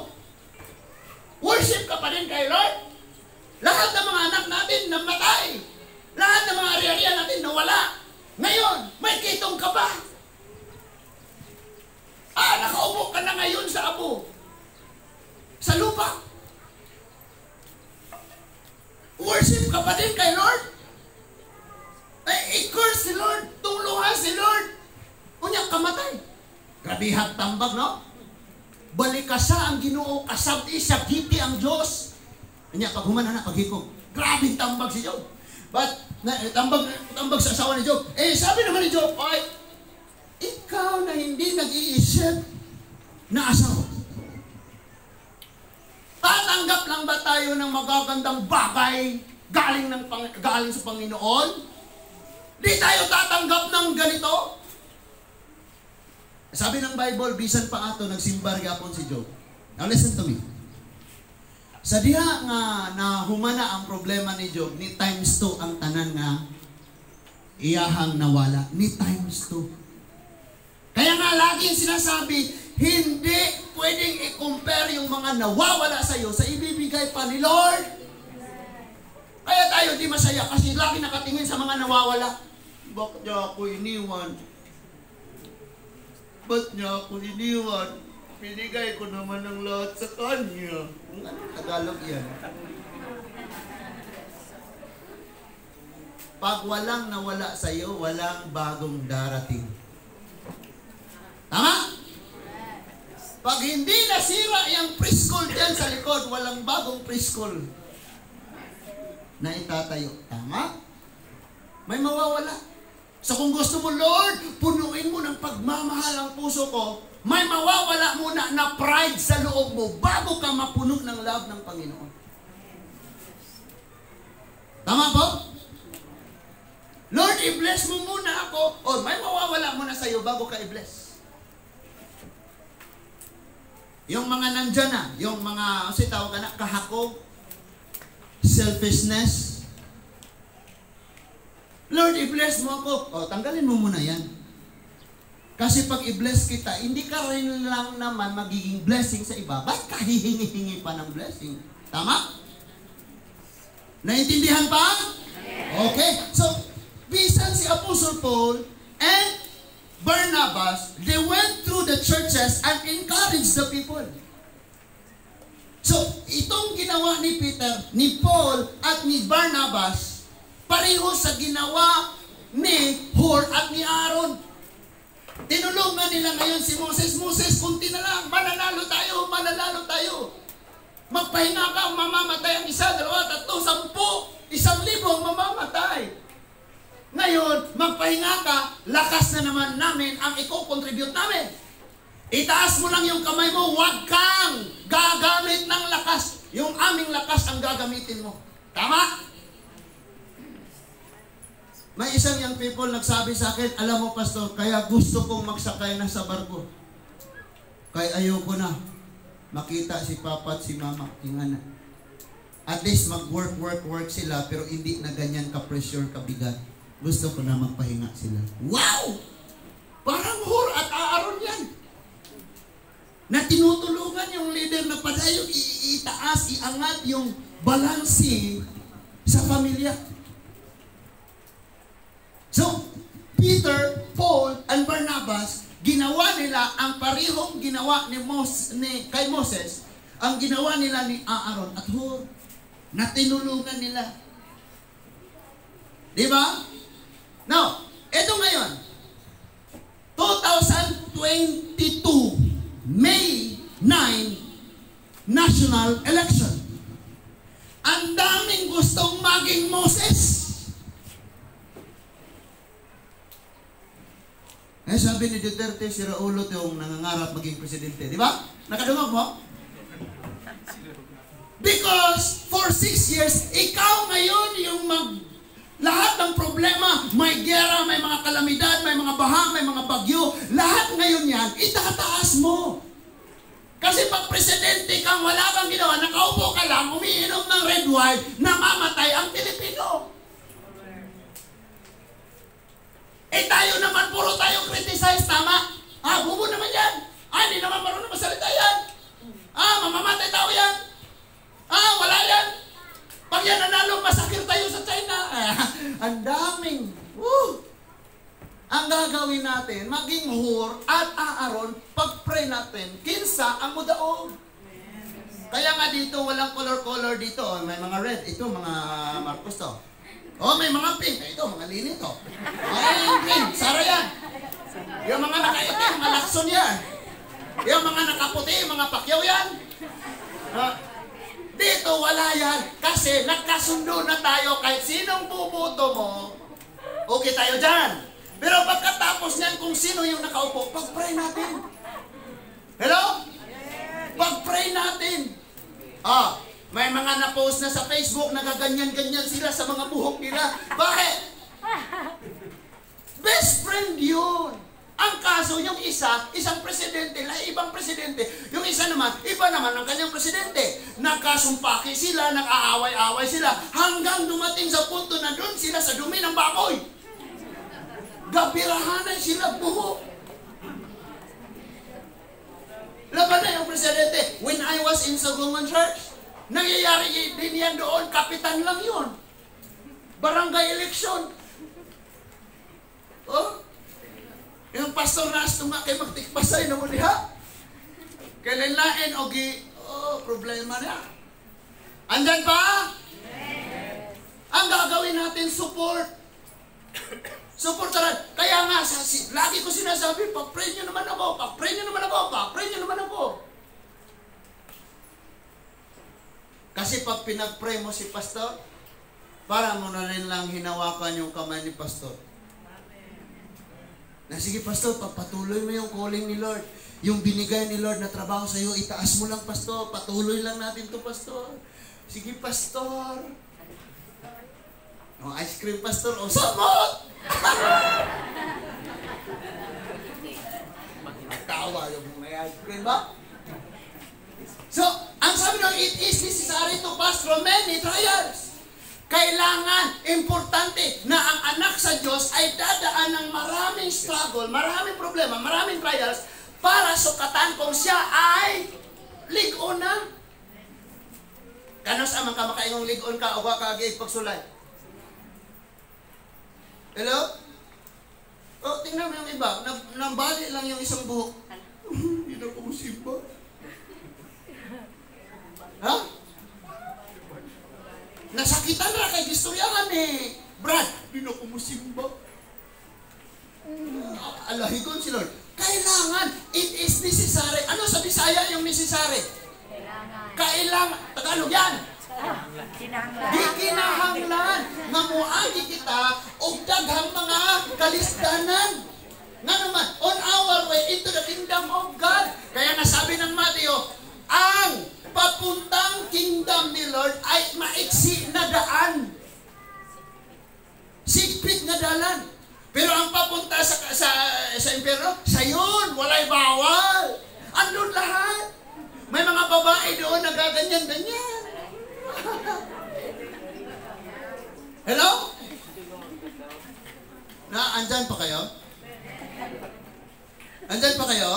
worship ka pa rin kay Lord? Lahat ng mga anak natin namatay. Lahat ng mga ari-arian natin nawala. Ngayon, may kitong ka pa. Ah, nakaupo ka na ngayon sa abo. Sa lupa. Worship ka pa din kay Lord? Ay, i-curse si Lord, tungluhan si Lord. Unya kamatay." Grabe tambag, no? Balikasa ang Ginoo, kasab-i sakiti ang Diyos. Unya pag human na paghikog. Grabe tambag si Job. But na, tambag tambag sa asawa ni Job. Eh sabi naman ni Job, "Ay, ikaw na hindi nag-iisip na asawa. Tatanggap lang ba tayo ng magagandang bagay galing sa Panginoon? Di tayo tatanggap ng ganito?" Sabi ng Bible, bisan pa ato nagsimbar gapon si Job. Now listen to me. Sa diha nga nahumana ang problema ni Job, ni times 2 ang tanan nga iyahang nawala. Ni times 2. Kaya nga laging sinasabi, hindi pwedeng i-compare yung mga nawawala sa iyo sa ibibigay pa ni Lord. Kaya tayo di masaya kasi lagi nakatingin sa mga nawawala. Bakit niya ako iniwan? Ba't niya ako iniwan? Binigay ko naman ang lahat sa kanya. Anong Tagalog yan? Pag walang nawala sa iyo, walang bagong darating. Tama? Pag hindi nasira yung preschool dyan sa likod, walang bagong preschool na itatayo. Tama? May mawawala. So kung gusto mo, Lord, punuin mo ng pagmamahal ang puso ko, may mawawala muna na pride sa loob mo bago ka mapuno ng love ng Panginoon. Tama po? Lord, i-bless mo muna ako. O, may mawawala muna sa'yo bago ka i-bless. Yung mga nandyan na, yung mga, kasi tawag ka na, kahakog, selfishness. Lord, i-bless mo ako. O, tanggalin mo muna yan. Kasi pag i-bless kita, hindi ka rin lang naman magiging blessing sa iba. Ba't ka hihingi-hingi pa ng blessing? Tama? Naintindihan pa? Okay. So, bisan si Apostle Paul and Barnabas, they went through the churches and encouraged the people. So, itong ginawa ni Peter, ni Paul, at ni Barnabas, pareho sa ginawa ni Hur at ni Aaron. Tinulungan nila ngayon si Moses. Moses, kunti na lang, mananalo tayo, mananalo tayo. Magpahinga ka, mamamatay ang 1, 2, 3, 10, 1,000 mamamatay. Ngayon, magpahinga ka, lakas na naman namin ang i-contribute namin. Itaas mo lang yung kamay mo, huwag kang gagamit ng lakas. Yung aming lakas ang gagamitin mo. Tama? May isang young people nagsabi sa akin, alam mo pastor, kaya gusto kong magsakay na sa barko. Kaya ayoko na makita si papa at si mama. Ingana. At least mag-work, work, work sila, pero hindi na ganyan ka-pressure, kabigat. Gusto ko na magpahinga sila. Wow! Parang Hur at Aaron yan. Na tinutulungan yung leader na padayong itaas, iangat yung balancing sa pamilya. So, Peter, Paul, and Barnabas, ginawa nila ang parehong ginawa ni kay Moses, ang ginawa nila ni Aaron at Hur, na tinulungan nila. Di ba? Now, ito ngayon, 2022, May 9, national election. Ang daming gustong maging Moses. Eh, sabi ni Duterte, si Raulo yung nangangarap maging presidente. Di ba? Nakadungog mo? Because for 6 years, ikaw ngayon yung lahat ng problema, may gera, may mga kalamidad, may mga baha, may mga bagyo, lahat ngayon yan, itataas mo. Kasi pag presidente kang wala kang ginawa, nakaupo ka lang, umiinom ng red wine, namamatay ang Pilipino. Eh tayo naman, puro tayo criticize, tama? Ah, bubo naman yan. Ah, hindi naman marunong masalita yan. Ah, mamamatay tao yan. Ah, wala yan. Pag yan nanalo, masakir tayo sa China. Ang daming. Woo! Ang gagawin natin, maging Hur at Aaron, pag-pray natin, kinsa ang mudaog. Kaya nga dito, walang color-color dito. May mga red. Ito, mga Marcos to. Oh, may mga pink. Ito, mga lini to. Ay, green. Sara yan. Yung mga nakaitim, mga Lacson yan. Yung mga nakaputi, mga Pacquiao yan. Dito, wala yan. Kasi nagkasundo na tayo kahit sinong buboto mo, okay tayo dyan. Pero pagkatapos niyan, kung sino yung nakaupo, pag-pray natin. Hello? Pag-pray natin. Ah, may mga na-post na sa Facebook, nagaganyan-ganyan sila sa mga buhok nila. Bakit? Best friend yun. Ang Kaso yung isa, isang presidente, la ibang presidente. Yung isa naman, iba naman ang kanyang presidente. Nagkasumpaki sila, nag-aaway-away sila, hanggang dumating sa punto na doon sila sa dumi ng baboy. Gabirahanan sila buho. Laban na yung presidente. When I was in Sagungon Church, nangyayari din yan doon, kapitan lang yun. Barangay election. Oh? Yung pastor na nga kay magtikbasay na mo diha. Kailan o gi, oh, problema na. Andyan pa? Yes. Ang gagawin natin, support. Support talaga. Kaya nga, lagi ko sinasabi, pag-pray nyo naman ako, pag-pray nyo naman ako, pag-pray nyo naman ako. Kasi pag pinag-pray mo si pastor, para mo na rin lang hinawakan yung kamay ni pastor. Na sige pastor, pagpatuloy mo yung calling ni Lord. Yung binigay ni Lord na trabaho sa iyo, itaas mo lang pastor. Patuloy lang natin to pastor. Sige pastor. No, ice cream pastor, o samot! Tawa yung may ice cream ba? So, ang sabi nyo, it is necessary to pass through many trials. Kailangan, importante na ang anak sa Diyos ay dadaan ng maraming struggle, maraming problema, maraming trials para sukatan kung siya ay lig-on na. Kanos amang ka makaingong lig-on ka o ka pagsulay? Hello? Oh, tingnan mo yung iba. Nambali lang yung isang buhok. Hindi na ko musimba. Ha? Nasakitan na kay gistoryahan eh. Brad, hindi na ko musimba. Alahigon si Lord. Kailangan, it is necessary. Ano sa Bisaya yung necessary? Kailangan. Kailangan. Tagalog yan. Di kinahanglan nga moagi kita og daghang mga kalisdanan. Nga naman, on our way into the kingdom of God. Kaya nasabi ng Mateo, ang papuntang kingdom ni Lord ay maiksi na daan. Sigpit na dalan. Pero ang papunta sa impyerno, sa yun, walay bawal. Andun lahat. May mga babae doon na gaganyan-ganyan. Hello? Na, andyan pa kayo? Andyan pa kayo?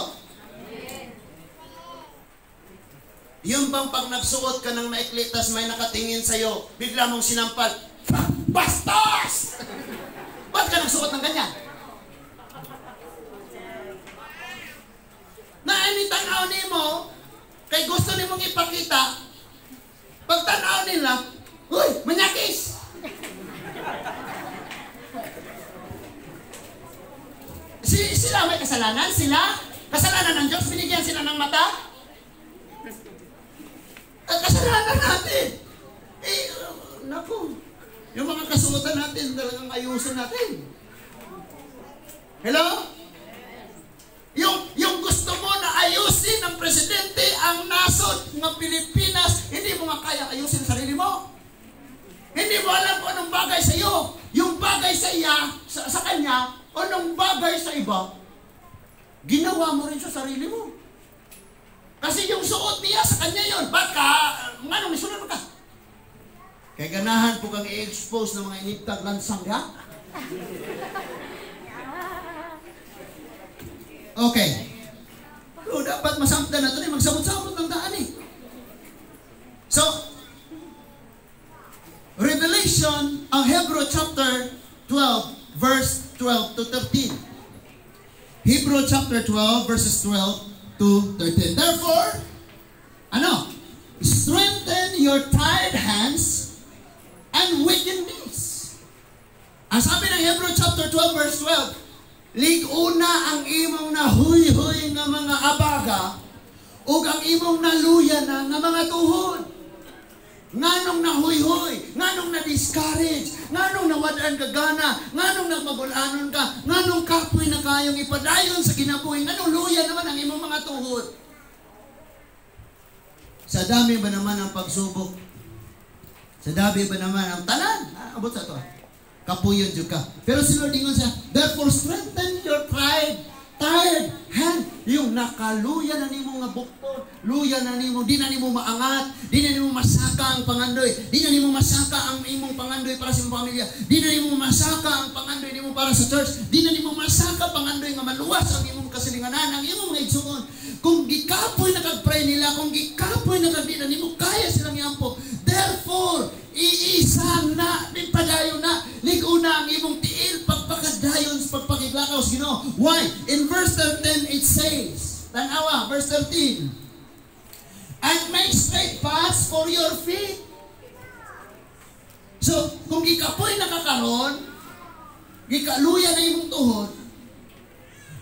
Yung bang pag nagsuot ka ng maikli, tas may nakatingin sa'yo, bigla mong sinampal, bastos! Ba't ka nagsuot ng ganyan? Na any tanaw ni mo, kay gusto ni mong ipakita, pag tanaw nila, uy, manyakis! Sila may kasalanan? Sila? Kasalanan ng Diyos? Binigyan sila ng mata? Kasalanan natin! Eh, naku. Yung mga kasuotan natin, talagang ayusin natin. Hello? Yung gusto mo na ayusin ng presidente ang nasod ng Pilipinas, hindi mo nga kaya ayusin sarili mo. Hindi mo alam kung anong bagay sa iyo. Yung bagay sa iya, sa kanya, anong bagay sa iba, ginawa mo rin sa sarili mo. Kasi yung suot niya sa kanya yun. Ba't ka? Anong misunod ka? Kaya ganahan po kang i-expose ng mga inibtag lansang ha? Okay. So, dapat masamdan na ito eh. Magsamot-samot ng daan eh. So, Revelation, ang Hebrew chapter 12, verse 12 to 13. Hebrew chapter 12, verses 12 to 13. Therefore, ano? Strengthen your tired hands and weaken knees. Ang sabi ng Hebrew chapter 12, verse 12, lig-una ang imong nahuy-huy nga mga abaga ug ang imong naluya na nga mga tuhod. Nganong nahuy-huy, nganong na-discourage, nganong nawadaan ka gana, nganong nagmagulanon ka, nganong kapoy na kayong ipadayon sa kinabuhi, nganong luya naman ang imong mga tuhod. Sa dami ba naman ang pagsubok? Sa dami ba naman ang tanan? Abot sa ito. Kapuyon jud ka. Pero si Lord ingon siya, therefore strengthen your pride, Tired hand. Yung nakaluya na nimo nga bukton, luya na nimo, di na nimo maangat, di na nimo masaka ang pangandoy, di na nimo masaka ang imong pangandoy para sa imong pamilya, di na nimo masaka ang pangandoy nimo para sa church, di na nimo masaka pangandoy nga maluwas ang imong kasilinganan, ang imong mga igsuon. Kung gikapoy na kag pray nila, kung gikapoy na kag di na nimo kaya silang iampo. Therefore, iisa na, di padayon na, lig-o na ang imong tiil, pagpakadayon sa pagpakiglakaw sa Ginoo. Why? In verse 13 it says, tanawa, verse 13, "And make straight paths for your feet." So, kung gikapoy na kakaron, gikaluya na imong tuhod,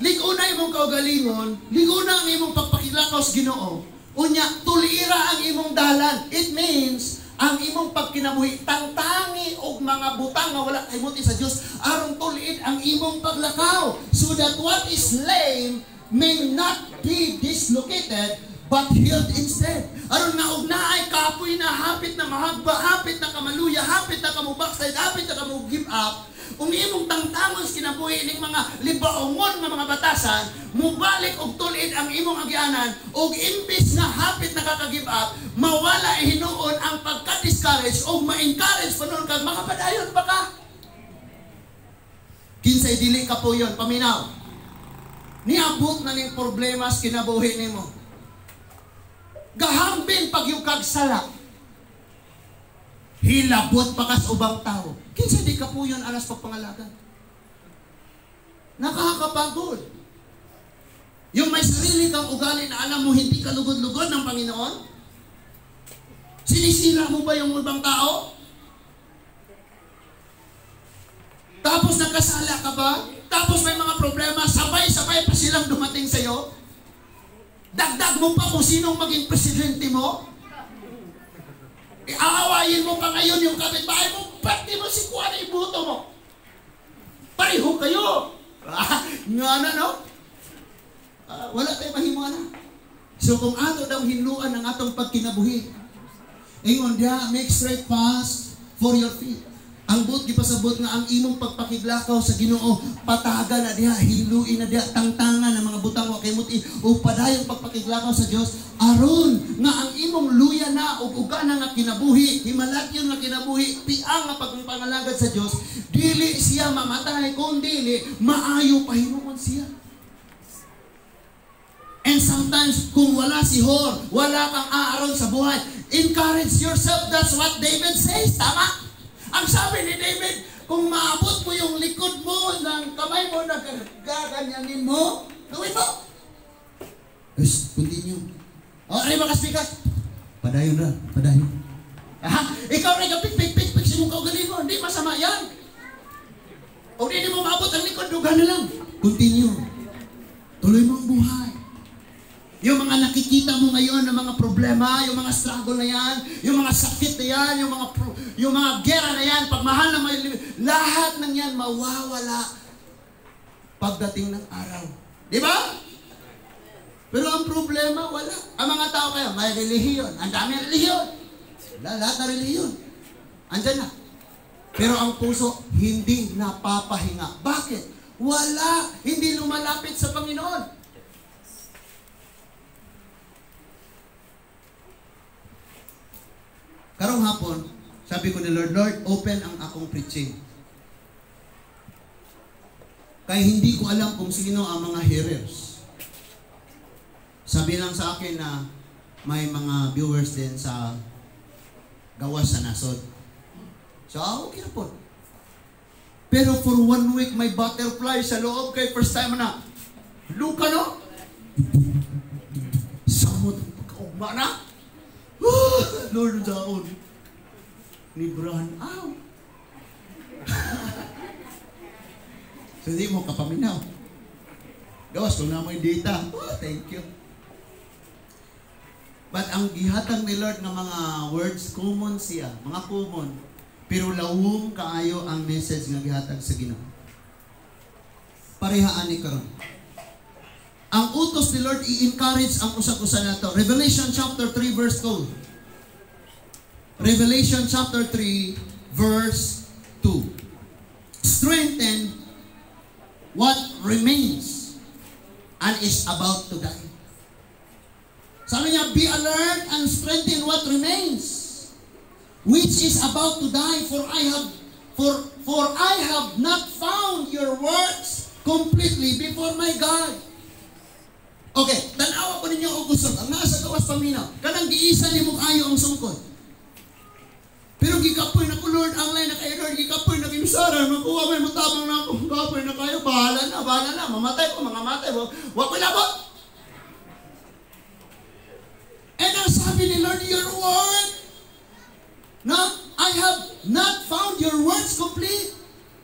lig-o na imong kaugalingon, lig-o na ang imong pagpakiglakaw sa Ginoo, unya, tulira ang imong dalan. It means, ang imong pagkinabuhi, tangtangi og mga butang nga wala kay sa Dios aron tuliid ang imong paglakaw, so that what is lame may not be dislocated but healed instead. Aron nga og naay kapoy na, hapit na mahagba, hapit na kamaluya, hapit na kamo backslide, hapit na kamo give up, kung imong tangtangon sa kinabuhi ning mga libaongon nga mga batasan, mubalik og tulid ang imong agyanan, og imbis nga hapit na kaka-give up, mawala hinuon ang pagka-discourage og ma-encourage pa noon kag makapadayon pa ka. Kinsay dili ka po yun, paminaw. Niabot na ning problema sa kinabuhi nimo. Gahambin pag yung kag sala. Hilabot pa kas ubang tao. Kinsa di ka po yun alas pagpangalagan? Nakakapagod. Yung may sarili kang ugali na alam mo hindi ka lugod-lugod ng Panginoon? Sinisira mo ba yung ibang tao? Tapos nagkasala ka ba? Tapos may mga problema, sabay-sabay pa silang dumating sa'yo? Dagdag mo pa kung sinong maging presidente mo? Aawayin mo pa ngayon yung kapitbahay mo, ba't di mo si Kuan ibuto mo? Pareho kayo. Nga na, no? Wala tayo mahimo na. So kung ato daw hinluan ang atong pagkinabuhi, ingon diha, "Make straight paths for your feet." Ang buot gipasabot nga ang imong pagpakiglakaw sa Ginoo, pataga na diha, hinluin na diha, tangtangan ang mga butang wa kay muti o padayong pagpakiglakaw sa Dios aron nga ang imong luya na ug ugana nga kinabuhi, himalatyon nga kinabuhi, piang nga pagpangalagad sa Dios, dili siya mamatay kung dili maayo pahinuon siya. And sometimes, kung wala si Hor, wala kang aaron sa buhay. Encourage yourself. That's what David says. Tama? Ang sabi ni David, kung maabot mo yung likod mo ng kamay mo na gaganyanin mo, gawin mo. Yes, continue. O, ano yung mga speakers? Padayon ra, padayon. Ha? Ikaw rin ka pik, pik, pik, pik, sinong kaugalingon. Hindi masama yan. O di mo maabot ang likod, duga na lang. Continue. Tuloy mo ang buhay. Yung mga nakikita mo ngayon na mga problema, yung mga struggle na yan, yung mga sakit na yan, yung mga gera na yan, pagmahal na may lahat ng yan mawawala pagdating ng araw. Di ba? Pero ang problema, wala. Ang mga tao kaya, may relihiyon. Ang dami ng relihiyon. Lahat na relihiyon. Andyan na. Pero ang puso, hindi napapahinga. Bakit? Wala. Hindi lumalapit sa Panginoon. Karong hapon, sabi ko ni Lord, "Lord, open ang akong preaching." Kaya hindi ko alam kung sino ang mga hearers. Sabi lang sa akin na may mga viewers din sa gawas sa nasod. So, okay na po. Pero for one week, may butterfly sa loob kay first time na. Luka, no? Samot, pagkaugma na. Lord, saon. Ni Brian, aw. So, hindi mo kapaminaw. Gawas, kung na mo yung data. Oh, thank you. But ang gihatag ni Lord ng mga words, common siya. Mga common. Pero lawom kaayo ang message nga gihatag sa Ginoo. Parehaan ni karon. Ang utos ni Lord, i-encourage ang usag-usa nato. Revelation chapter 3 verse 2. Revelation chapter 3 verse 2. "Strengthen what remains and is about to die. Sabi niya, "Be alert and strengthen what remains, which is about to die, for I have not found your works completely before my God." Okay, tanawa ko ninyo og kusog. Ang nasa gawas, paminaw. Kanang giisa nimo kaayo ang sungkod. Pero gikapoy na ko, Lord, ang line na kayo, Lord, gikapoy na kinsara, makuha may mutabang na ako, kapoy na kayo, bahala na, bahala na, mamatay ko, mga matay mo, wa ko labot. And ang sabi ni Lord, "Your word, no, I have not found your words complete."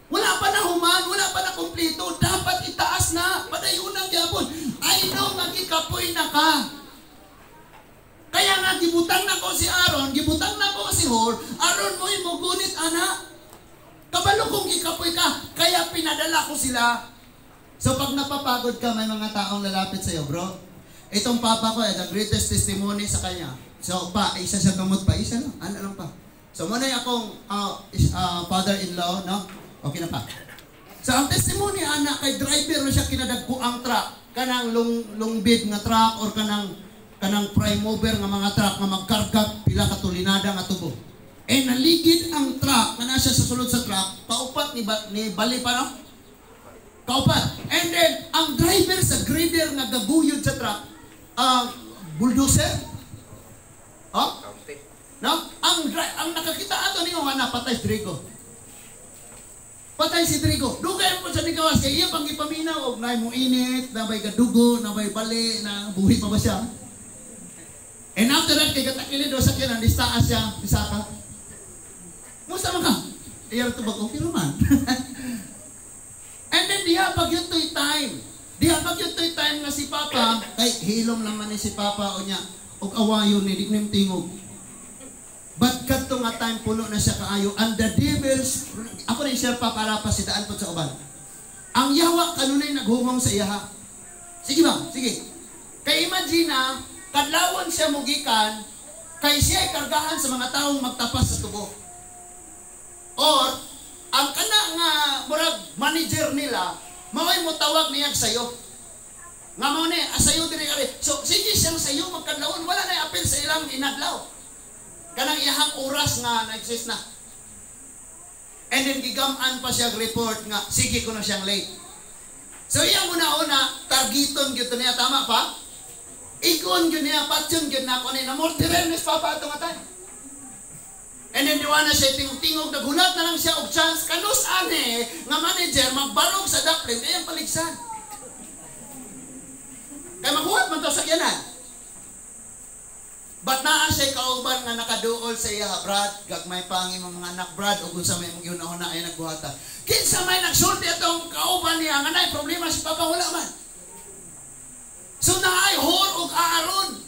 Wala pa na human, wala pa na kompleto, dapat itaas na, padayunan gyapon. I know nga gikapoy na ka. Kaya nga gibutang na ko si Aaron, gibutang na ko si Hur, aron mo'y mugunit ana. Kabalo kung gikapoy ka, kaya pinadala ko sila. So pag napapagod ka, may mga taong lalapit sa'yo, bro. Itong papa ko, eh, the greatest testimony sa kanya. So pa, isa sa kamot pa, isa lang, ano lang pa. So muna yung akong father-in-law, no? Okay na pa. So ang testimony ana kay driver na siya kinadagko ang truck, kanang long long bed nga truck or kanang kanang prime mover nga mga truck nga magkarga pila ka tolinada nga tubo. Eh naligid ang truck nga nasa sa sulod sa truck, kaupat ni, ba, ni bali pa, no? Kaupat. And then ang driver sa grader nga gaguyod sa truck, bulldozer. Oh? No? Ang nakakita ato ninyo nga napatay si Drigo. Patay si Drigo. Dugay po sa nikawas kay iya pang gipaminaw og naay mo init, na may gadugo, na may bali, na buhi pa ba siya? And after that, kay gatakilid do sa kyan, distaas siya, bisaka. Musta man ka? Iyang tubag, okay naman. And then diha pag yun to'y time. Diha pag yun to'y time nga si Papa, kay hilom naman ni si Papa o niya, og awayon ni, di nim tingog. But kadto nga time puno na siya kaayo and the devils, ako na share pa para pasidaan po sa uban. Ang yawa kanunay naghumong sa iyaha. Sige ba? Sige. Kay imagine na, kadlawon siya mugikan, kay siya ay kargahan sa mga taong magtapas sa tubo. Or, ang kana nga murag manager nila, mao'y motawag niya sayo. Nga mao ni asayo diri ari. So sige siyang sayo magkadlawon, wala na apil sa ilang inadlaw. Kanang iyahang oras nga na-exist na. And then gigam-an pa siya report nga sige ko na siyang late. So iyang una-una targeton gyud to niya, tama pa? Igon gyud niya, patyon gyud na ako ni na mortirer ni papa ato nga time. And then diwa na siya tingog-tingog, naghulat na lang siya og chance kanus ane nga manager magbarog sa daplin kay ang paligsan. Kay maghuwat man to sa sakyanan. But naa siya kauban nga nakaduol sa iya, "Brad, gagmay pa ang imong mga anak, Brad, ug unsa may imong gihuna-huna ay nagbuhata." Kinsa may nagsulti atong kauban niya nga naay problema si Papa, wala man. So naay Hur ug Aaron.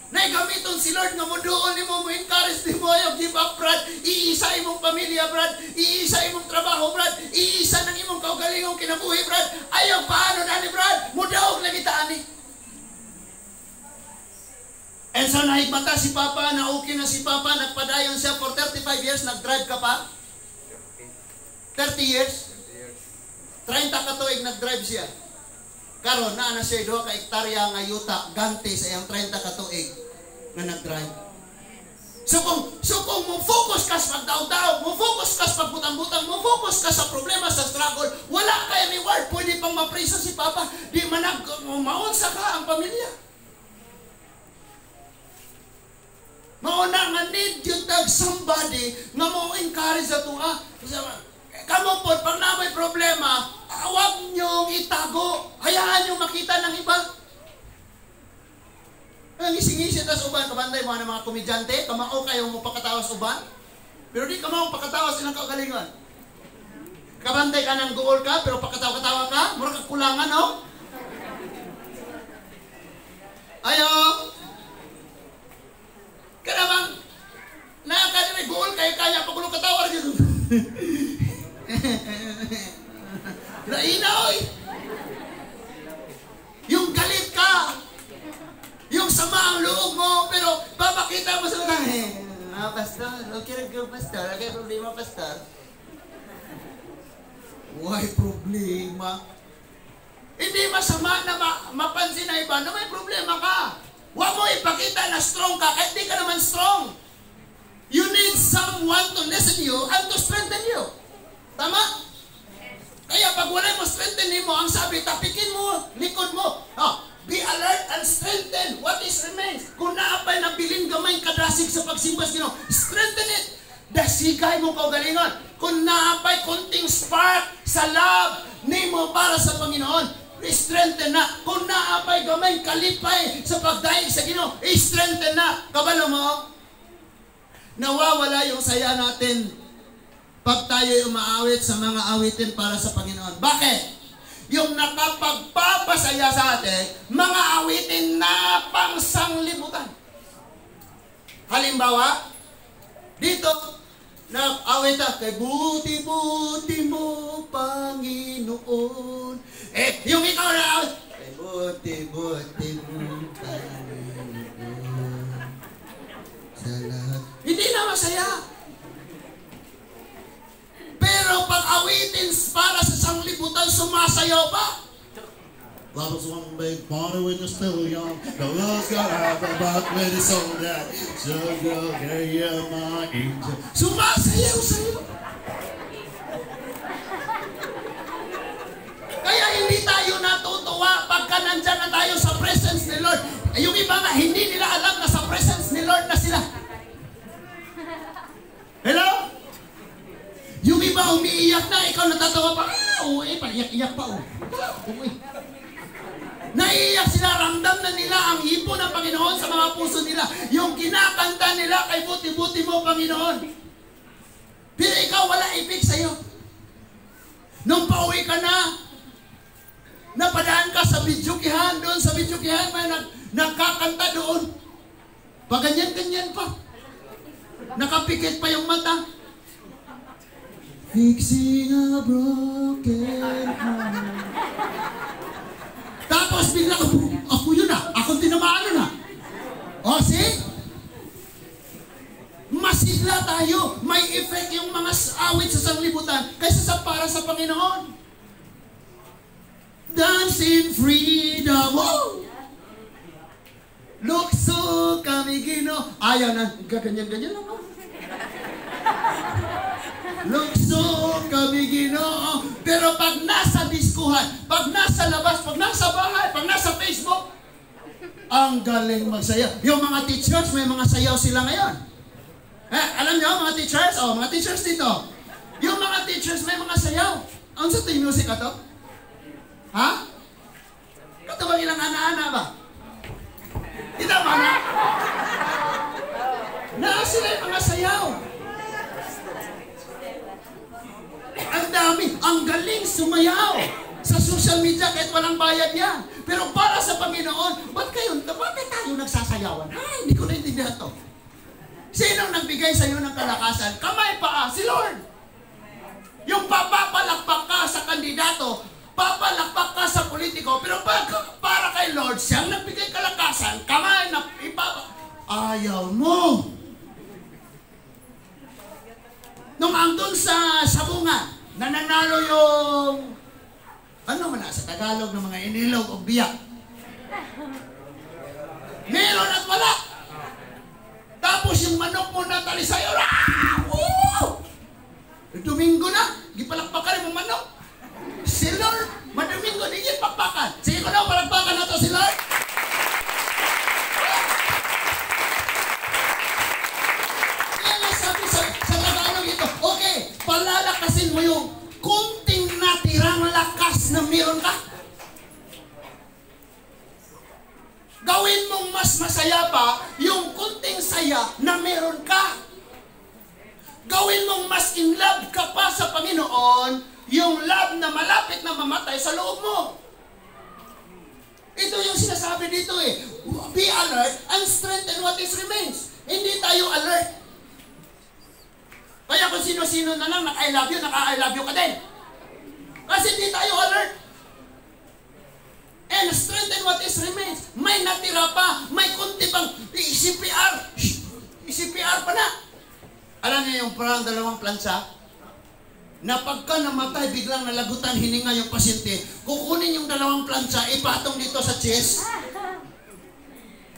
Nay gamiton si Lord nga moduol nimo, mo encourage nimo, "Ayaw give up, Brad. Iisa imong pamilya, Brad. Iisa imong trabaho, Brad. Iisa ng imong kaugalingong kinabuhi, Brad. Ayaw paano na ni Brad. Mudaog lagi ta ani." And so nahigmata si Papa, na okay na si Papa, nagpadayon siya for 35 years, nag-drive ka pa? 30 years? 30 ka tuig nag-drive siya. Karon naa na siya 2 ka hektarya nga yuta ganti sa iyang 30 ka tuig nga nag-drive. So kung mo focus ka sa pagdaog-daog, mo focus ka sa pagbutang-butang, mo focus ka sa problema, sa struggle, wala kay reward, pwede pang maprisa si Papa, di man nag maunsa ka ang pamilya. Mauna nga need yun tag somebody nga mo encourage sa tuwa. Kamo po, pag na may problema, huwag niyong itago. Hayaan niyong makita ng iba. Ang ngising-ngisi tas uban, kabantay mo ng mga komedyante, kamao kayo mo pakatawas uban. Pero di kamao pakatawas ilang kaugalingon. Kabantay ka ng goal ka, pero pakatawa-katawa ka, mura ka kulangan, no? Ayo! Kanamang, nakakadiri, goal kayo kaya, pagulo katawa rin. Laina, oy! Yung galit ka, yung sama ang loob mo, pero papakita mo sa mga, "Pastor, okay rin ko, Pastor, okay problema, Pastor." Why problema? Hindi masama na mapansin na iba na may problema ka. Huwag mo ipakita na strong ka kahit di ka naman strong. You need someone to listen you and to strengthen you. Tama? Kaya pag wala mo strengthen mo, ang sabi, tapikin mo, likod mo. Oh, be alert and strengthen what is remains. Kung naa pay nabilin gamay kadasig sa pagsimba sa Ginoo, strengthen it. Dasigay mo kaugalingon. Kung naa pay konting spark sa love nimo para sa Panginoon, strengthen na. Kung naa pay gamay kalipay sa pagdayeg sa Ginoo, strengthen na. Kabalo mo, nawawala yung saya natin pag tayo'y umaawit sa mga awitin para sa Panginoon. Bakit? Yung nakapagpapasaya sa atin, mga awitin na pangsanglibutan. Halimbawa, dito, nag-awit ka, "Kay buti-buti mo, Panginoon." Eh, yung ikaw na awit, "Kay buti-buti mo, Panginoon. Sa lahat." Hindi na masaya. Pero pag awitin para sa sanglibutan, sumasayaw pa. Love is one big party when you're still young. The love's gotta have a buck when it's all that. So go, yeah, my angel. Sumasayaw sa'yo. Kaya hindi tayo natutuwa pagka nandyan na tayo sa presence ni Lord. Yung iba nga, hindi nila alam na sa presence ni Lord na sila. Hello? Yung iba umiiyak na, ikaw natatawa pa. Ah, uwi, paiyak-iyak pa. Oh. Uwi. Naiiyak sila, ramdam na nila ang hipo ng Panginoon sa mga puso nila. Yung kinakanta nila, "Kay buti-buti mo, Panginoon." Pero ikaw, wala ibig sa'yo. Nung pauwi ka na, napadaan ka sa videokehan, doon sa videokehan, may nagkakanta doon. Paganyan-ganyan pa. Nakapikit pa yung mata. Fixing a broken heart. Tapos bigla, "Ako yun ah, ako tinamaan na." O, see? Masigla tayo. May effect yung mga awit sa sanglibutan kaysa sa para sa Panginoon. Dance in freedom. Woo! Lukso kami Ginoo. Ayaw na, gaganyan-ganyan lang. Oh. Lukso kami Ginoo. Pero pag nasa diskuhan, pag nasa labas, pag nasa bahay, pag nasa Facebook, ang galing magsaya. Yung mga teachers, may mga sayaw sila ngayon. Eh, alam niyo, mga teachers? Oh, mga teachers dito. Yung mga teachers, may mga sayaw. Ang sa ito music ato? Ha? Kato bang ilang ana-ana ba? Kita ba na? Naa sila yung mga sayaw. Ang dami, ang galing sumayaw sa social media kahit walang bayad yan. Pero para sa Panginoon, bakit tayo nagsasayawan? Ha, hindi ko naintindihan to. Sinong nagbigay sa iyo ng kalakasan? Kamay, paa, si Lord. Yung papapalakpak ka sa kandidato, papalakpak ka sa politiko, pero pag para kay Lord, siyang nagbigay kalakasan, kamay na ipapa... Ayaw mo. Nung andun sa sabungan, nananalo yung, ano man na, sa Tagalog ng mga inilog o biyak. Meron at wala. Tapos yung manok mo natali sa'yo, ah! Woo! Domingo na, gipalakpakan rin mong manok. Si Lord, madomingo, di gipakpakan. Sige ko na, palakpakan na to si Lord. Kaya nga sabi sa Tagalog ito, okay, palalakasin mo yung kunting natirang lakas na meron ka. Gawin mong mas masaya pa yung kunting saya na meron ka. Gawin mong mas in love ka pa sa Panginoon, yung love na malapit na mamatay sa loob mo. Ito yung sinasabi dito eh. Be alert and strengthen what is remains. Hindi tayo alert. Kaya kung sino-sino na lang naka-I love you, naka-I love you ka din. Kasi hindi tayo alert. And strengthen what is remains. May natira pa, may kunti pang CPR. CPR pa na. Alam niyo yung parang dalawang plancha? Na pagka namatay, biglang nalagutan hininga yung pasyente, kukunin yung dalawang plancha, ipatong dito sa chest.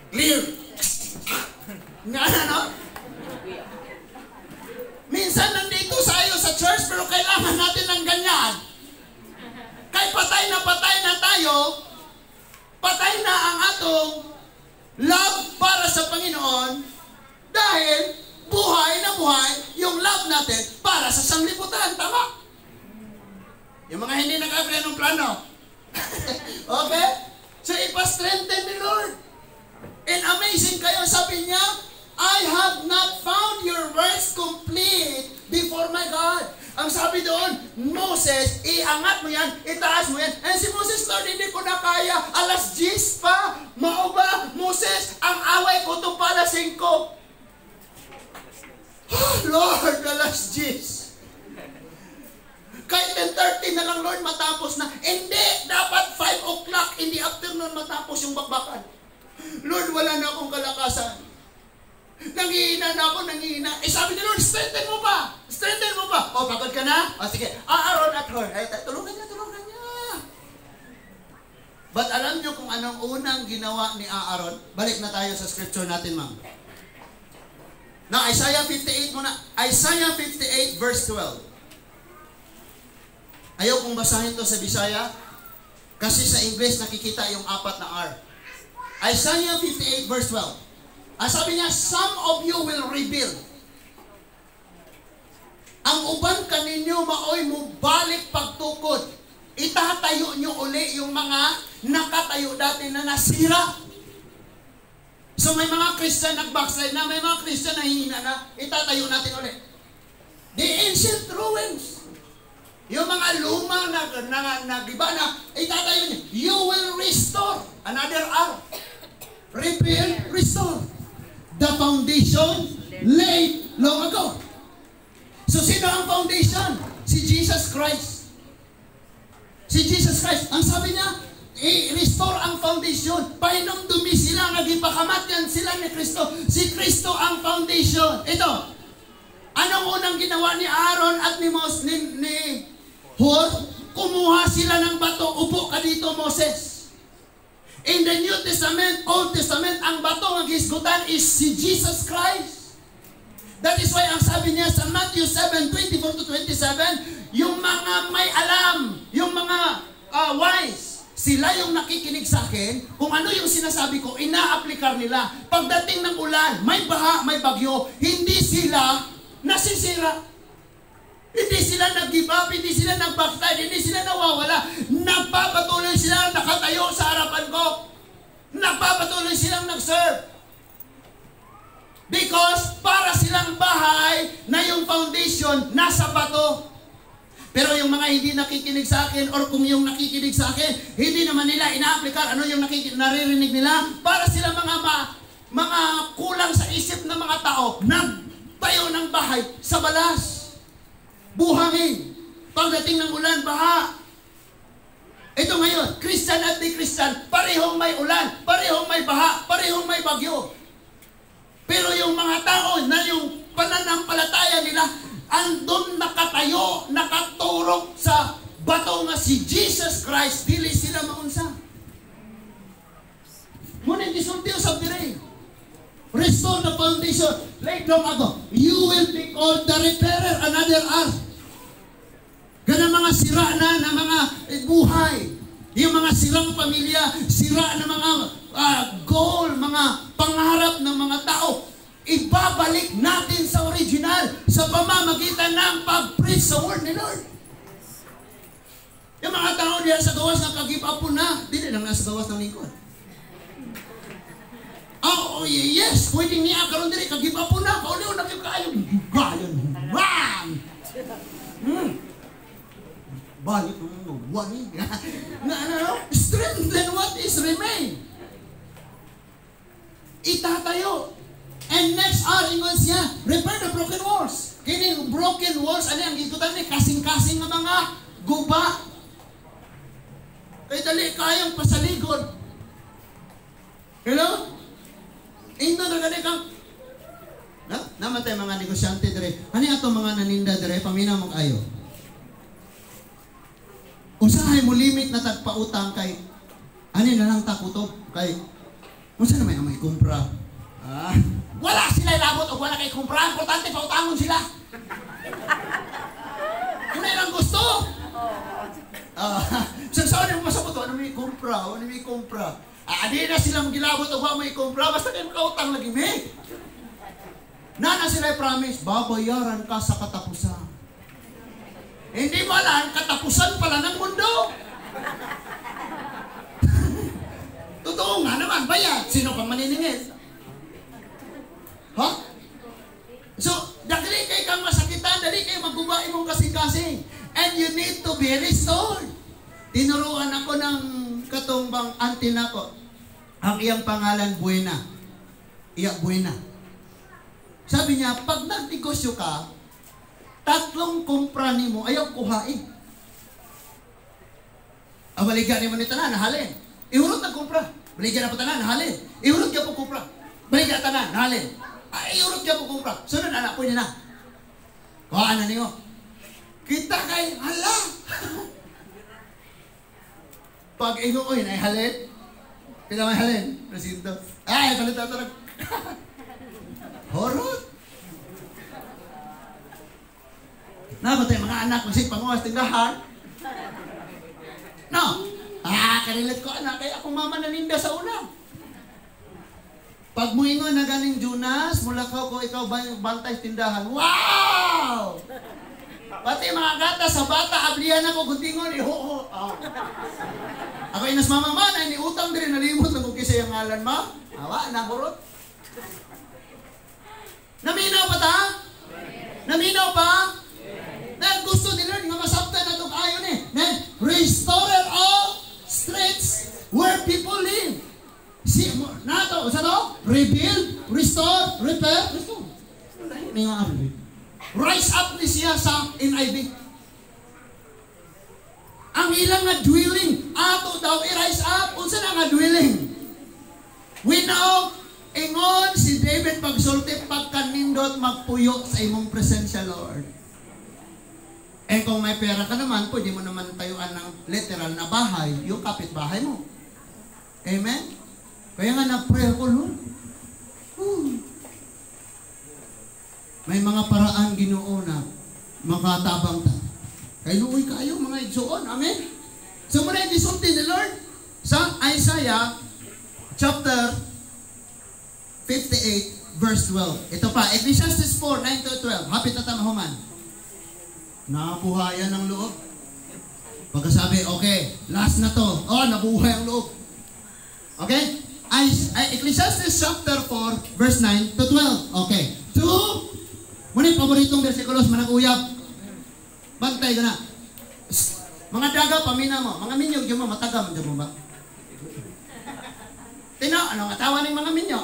Clear. Nga ano? Minsan nandito tayo sa church, pero kailangan natin ng ganyan. Kay patay na tayo, patay na ang atong love para sa Panginoon dahil buhay na buhay yung love natin para sa sanglibutan. Tama? Yung mga hindi nag-agree ng plano. Okay? So ipa-strengthen ni Lord. And amazing kayo, sabi niya, "I have not found your works complete before my God." Ang sabi doon, "Moses, iangat mo yan, itaas mo yan." And si Moses, "Lord, hindi ko na kaya. Alas 10 pa. Mao ba? Moses, ang away ko ito pa alas 5." "Oh, Lord, alas 10. Kahit 10:30 na lang, Lord, matapos na." "Hindi, dapat 5 o'clock in the afternoon matapos yung bakbakan." "Lord, wala na akong kalakasan. Nangihina na ako, nangihina." Eh sabi ni Lord, "Strengthen mo pa. Strengthen mo pa. O, pagod ka na? O, sige. Aaron at Hur. Ay, tulungan niya, tulungan niya." But alam niyo kung anong unang ginawa ni Aaron? Balik na tayo sa scripture natin, ma'am. Na Isaiah 58 muna. Isaiah 58 verse 12. Ayaw kong basahin to sa Bisaya kasi sa English nakikita yung apat na R. Isaiah 58 verse 12. Ang sabi niya, "Some of you will rebuild." Ang uban kaninyo maoy mubalik pagtukod. Itatayo nyo uli yung mga nakatayo dati na nasira. So may mga Christian nag-backslide na, may mga Christian na hihina na, itatayo natin uli. The ancient ruins. Yung mga luma na giba na, itatayo niyo. You will restore. Another R. Rebuild, restore. The foundation laid long ago. So sino ang foundation? Si Jesus Christ. Si Jesus Christ. Ang sabi niya, i-restore ang foundation. Pahinumdumi sila, nga gipakamatyan sila ni Kristo. Si Kristo ang foundation. Ito, anong unang ginawa ni Aaron at ni Mos, ni Hur? Kumuha sila ng bato. "Upo ka dito, Moses." In the New Testament, Old Testament, ang bato nga gisgutan is si Jesus Christ. That is why ang sabi niya sa Matthew 7, 24 to 27, yung mga may alam, yung mga wise, sila yung nakikinig sa akin, kung ano yung sinasabi ko, ina-aplikar nila. Pagdating ng ulan, may baha, may bagyo, hindi sila nasisira. Hindi sila nag-give up, hindi sila nag-backslide, hindi sila nawawala. Nagpapatuloy sila nakatayo sa harapan ko. Nagpapatuloy silang nag-serve. Because para silang bahay na yung foundation nasa bato. Pero yung mga hindi nakikinig sa akin or kung yung nakikinig sa akin, hindi naman nila ina-aplikar ano yung naririnig nila, para sila mga kulang sa isip ng mga tao, nagtayo ng bahay sa balas. Buhangin. Pagdating ng ulan, baha. Ito ngayon, Christian at di Christian, parehong may ulan, parehong may baha, parehong may bagyo. Pero yung mga tao na yung pananampalataya nila, andun nakatayo, nakaturok sa bato nga si Jesus Christ, dili sila maunsa. Ngunit gisulti usab dire. Restore the foundation laid long ago. You will be called the repairer, another R. Ganang mga sira na na mga buhay. Yung mga sirang pamilya, sira na mga goal, mga pangarap ng mga tao. Ibabalik natin sa original sa pamamagitan ng pag-preach sa word ni Lord. Yung mga tao diya sa gawas nga ka-give up po na, dili lang nasa gawas ng lingkod. Oh, yes, pwede niya karon diri ka-give up po na, kauliw na kayo kaayo. Gayon. Bang! Balik mo, wani. Na ano, strengthen what is remain. Itatayo. And next R, ingon siya, repair the broken walls. Kini broken walls, ano ang gisgutan ni kasing-kasing nga mga guba. Kay dali kayong pasaligod. Hello? Ingnon na gani kang na namatay mga negosyante dire. Ani ato mga naninda dire, paminaw mo kayo. Usahay mo limit na tagpautang kay ani na lang takutob kay unsa na may amay kumpra. Ah, wala sila ilabot og wala kay kumpra, importante pautangon sila. Una ilang gusto. Ah, sa saan mo masabot ano may kumpra, ano may kumpra. Ah, di na sila magilabot og wa may kumpra basta kay makautang lagi mi. Nana sila promise, babayaran ka sa katapusan. Hindi mo alam, katapusan pala ng mundo. Totoo nga naman, bayad. Sino pang maniningil? Ha? So, dali kay kang masakitan, dali kay maguba imong kasing-kasing. And you need to be restored. Tinuruan ako ng katong bang auntie nako. Ang iyang pangalan, Buena. Iya, Buena. Sabi niya, pag nagnegosyo ka, tatlong kumpra nimo ayaw kuhain. Ang baligya nimo ni tanan, nahalin. Ihurot ang kumpra. Baligya na po tanan, nahalin. Ihurot ka po kumpra. Baligya tanan, nahalin. Ay, ihurot ka po kumpra. Sunod anak, pwede na. Kuhaan na niyo. Kita kay, hala! Pag ingon, ay halin. Pila may halin? Presinto. Ay, palit na tarag. Horot! Nabatay mga anak, masig panguwas tindahan. No! Ah, kanilit ko anak, kaya akong mama naninda sa una. Pag muingon na galing Jonas, mulakaw ko ikaw bantay tindahan. Wow! Pati mga gata sa bata, ablihan ako, guntingon, iho-ho. Oh. Ako inas mama man, ay niutang din, nalimot lang kung kisa yung ngalan ma. Awa, nahurot. Naminaw pa ta? Naminaw pa? Na gusto ni Lord nga masabtan na itong ayon eh. Na restorer of streets where people live. Si, nato, sa to? Rebuild, restore, repair, restore. Rise up ni siya sa NIV. Ang ilang nga dwelling, ato daw i-rise up. Unsa na nga dwelling? We know, ingon si David pagsulti, pagkanindot magpuyo sa imong presensya, Lord. Eh kung may pera ka naman, pwede mo naman tayuan ng literal na bahay, yung kapitbahay mo. Amen? Kaya nga na-pray ako, Lord. May mga paraan Ginoo na makatabang ta. Kay luoy kayo mga igsuon. Amen? So muna yung gisulti ni Lord sa Isaiah chapter 58 verse 12. Ito pa, Ecclesiastes 4, 9 to 12. Hapit na tamahuman. Nabuhayan ng loob. Pagkasabi, okay, last na to. Oh, nabuhay ang loob. Okay? Ecclesiastes chapter 4, verse 9 to 12. Okay. 2, muna yung paboritong versikulos, manag-uyab. Bantay ka na. Psst. Mga daga, pamina mo. Mga minyo, diyan mo, matagam, diyan mo ba? Tino, ano nga tawa ng mga minyo?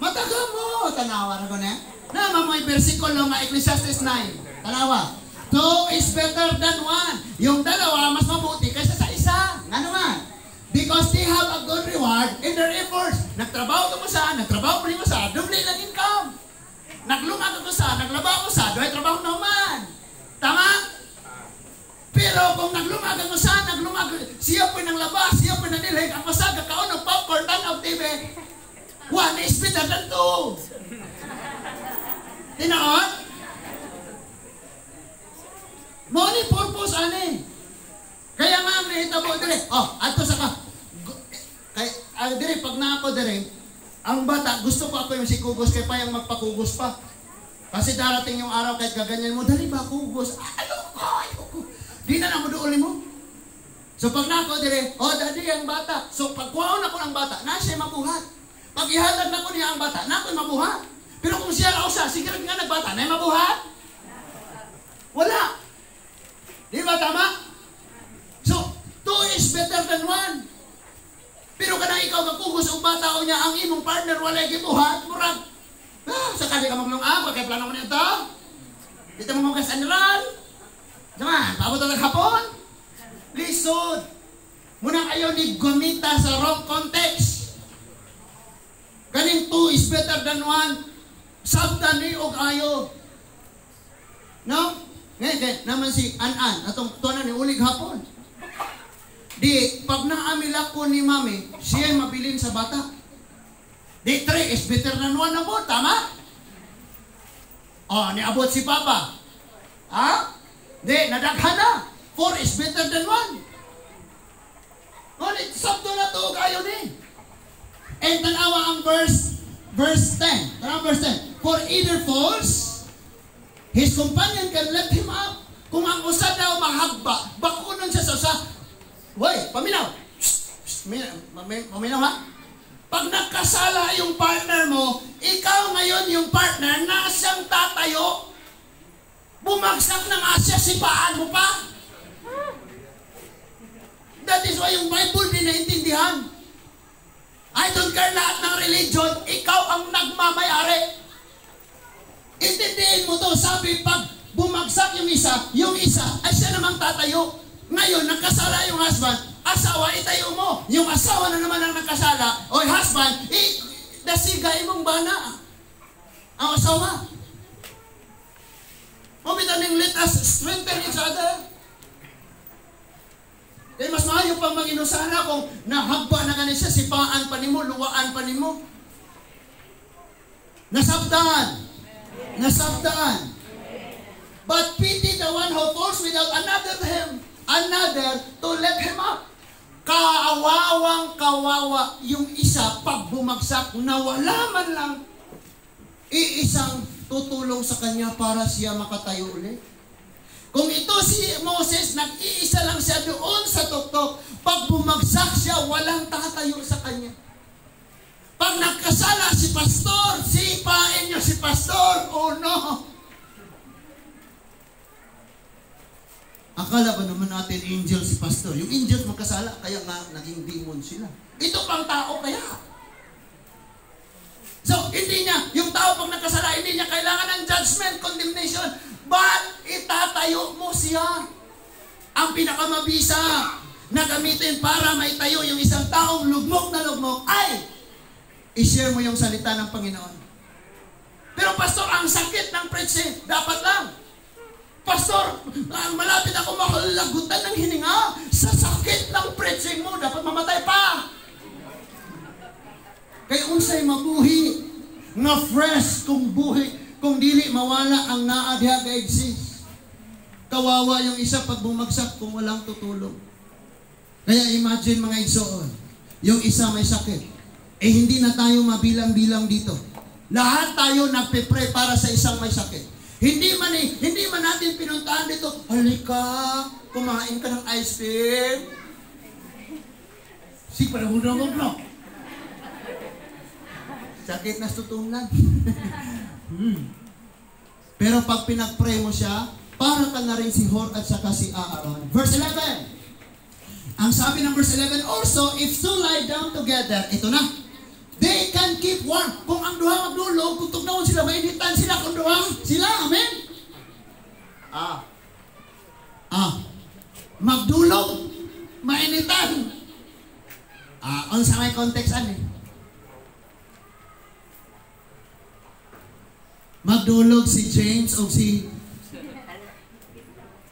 Matagam mo! Tanawa na ko na. Nama mo yung versikulo nga Ecclesiastes 9. Tanawa. 2 is better than 1. Yung dalawa, mas mabuti kaysa sa isa. Nga naman? Because they have a good reward in their efforts. Nagtrabaho ka mo sa, nagtrabaho mo sa, doble lang income. Naglungag ako sa, naglaba ako sa, doy trabaho naman. Tama? Pero kung naglungag ako sa, naglungag, siya po ng laba, siya po ng nilhig, ako sa, kakaon ng popcorn, tanaw TV. 1 is better than 2. Tinaon? Money purpose, ani. Kaya nga ang nahitabo dire. Oh, ato sa ka. Kay dire pag na ako dire, ang bata gusto ko ako yung si Kugos kay payang magpakugos pa. Kasi darating yung araw kahit gaganyan mo, dali ba kugos? Ayoko, ayoko. Di na na mo doon mo. So pag na ako dire, oh dali ang bata. So pag kuhaon ako ng bata, na siya mabuhat. Pag ihatag na ko niya ang bata, na ako'y mabuhat. Pero kung siya raw siya, sige nga nagbata, na mabuhat? Wala. Di ba tama? So, 2 is better than 1. Pero kanang ikaw magkugos og bata o niya, ang imong partner walay gibuhat, murag, sakali ka maglungag, kay plano mo nito. Dito mo mga sanral. Diyan, paabot na hapon. Lisod. Muna kayo ni gumita sa wrong context. Kaning 2 is better than 1. Sabta ni og ayo. No? Ngayon, kaya naman si An-An, atong tuwa na ni ulig hapon. Di, pag naamil ako ni mami, siya mabilin sa bata. Di, 3 is better than 1 na po, tama? Oh, niabot si Papa. Ha? Di, nadaghan na. 4 is better than 1. Ngunit, sabto na to, kayo ni. And tanawa ang verse 10. Tanawa verse 10. For either falls, his companion can lift him up. Kung ang usa daw mahagba, bakunon siya sa usa. Hoy, paminaw. Shh, paminaw ha? Pag nagkasala yung partner mo, ikaw ngayon yung partner na siyang tatayo. Bumagsak na nga siya, sipaan mo pa. That is why yung Bible din naintindihan. I don't care lahat ng religion, ikaw ang nagmamayari. Intindihin mo to, sabi pag bumagsak yung isa ay siya namang tatayo. Ngayon, nagkasala yung husband, asawa, itayo mo. Yung asawa na naman ang nagkasala, oy husband, dasigay mong bana. Ang asawa. Mabitaning let us strengthen each other. Kaya mas maayo pang mag-inusara kung nahagba na gani siya, sipaan pa nimo, luwaan pa nimo. Nasabdaan. Nasabdaan. But pity the one who falls without another him, another to let him up. Kaawawang kawawa yung isa pag bumagsak na wala man lang iisang tutulong sa kanya para siya makatayo ulit. Kung ito si Moses, nag-iisa lang siya doon sa tuktok. Pag bumagsak siya, walang tatayo sa kanya. Pag nagkasala si pastor, sipain niyo si pastor. Oh no! Akala ba naman natin angel si pastor? Yung angels magkasala, kaya nga naging demon sila. Ito pang tao kaya. So, hindi niya, yung tao pag nagkasala, hindi niya kailangan ng judgment, condemnation. But, itatayo mo siya. Ang pinakamabisa na gamitin para maitayo yung isang taong lugmok na lugmok ay i-share mo yung salita ng Panginoon. Pero pastor, ang sakit ng preaching, dapat lang. Pastor, malapit ako makalagutan ng hininga. Sa sakit ng preaching mo, dapat mamatay pa. Kaya unsay mabuhi nga fresh kung buhi, kung dili mawala ang naa diha ga-exist. Kawawa yung isa pag bumagsak kung walang tutulong. Kaya imagine mga igsoon, yung isa may sakit. Eh hindi na tayo mabilang-bilang dito. Lahat tayo nagpe-pray para sa isang may sakit. Hindi man natin pinuntahan dito, halika, kumain ka ng ice cream. Sige, parang hunong no? Sakit na tutunglan. Pero pag pinag-pray mo siya, para ka na rin si Hor at saka si Aaron. Verse 11. Ang sabi ng verse 11, also, if two lie down together, ito na, they can keep warm. Kung ang duha magdulog, kung tugnawon sila, mainitan sila kung duha sila. Amen? Magdulog, mainitan. Unsa may context ani? Magdulog si James o si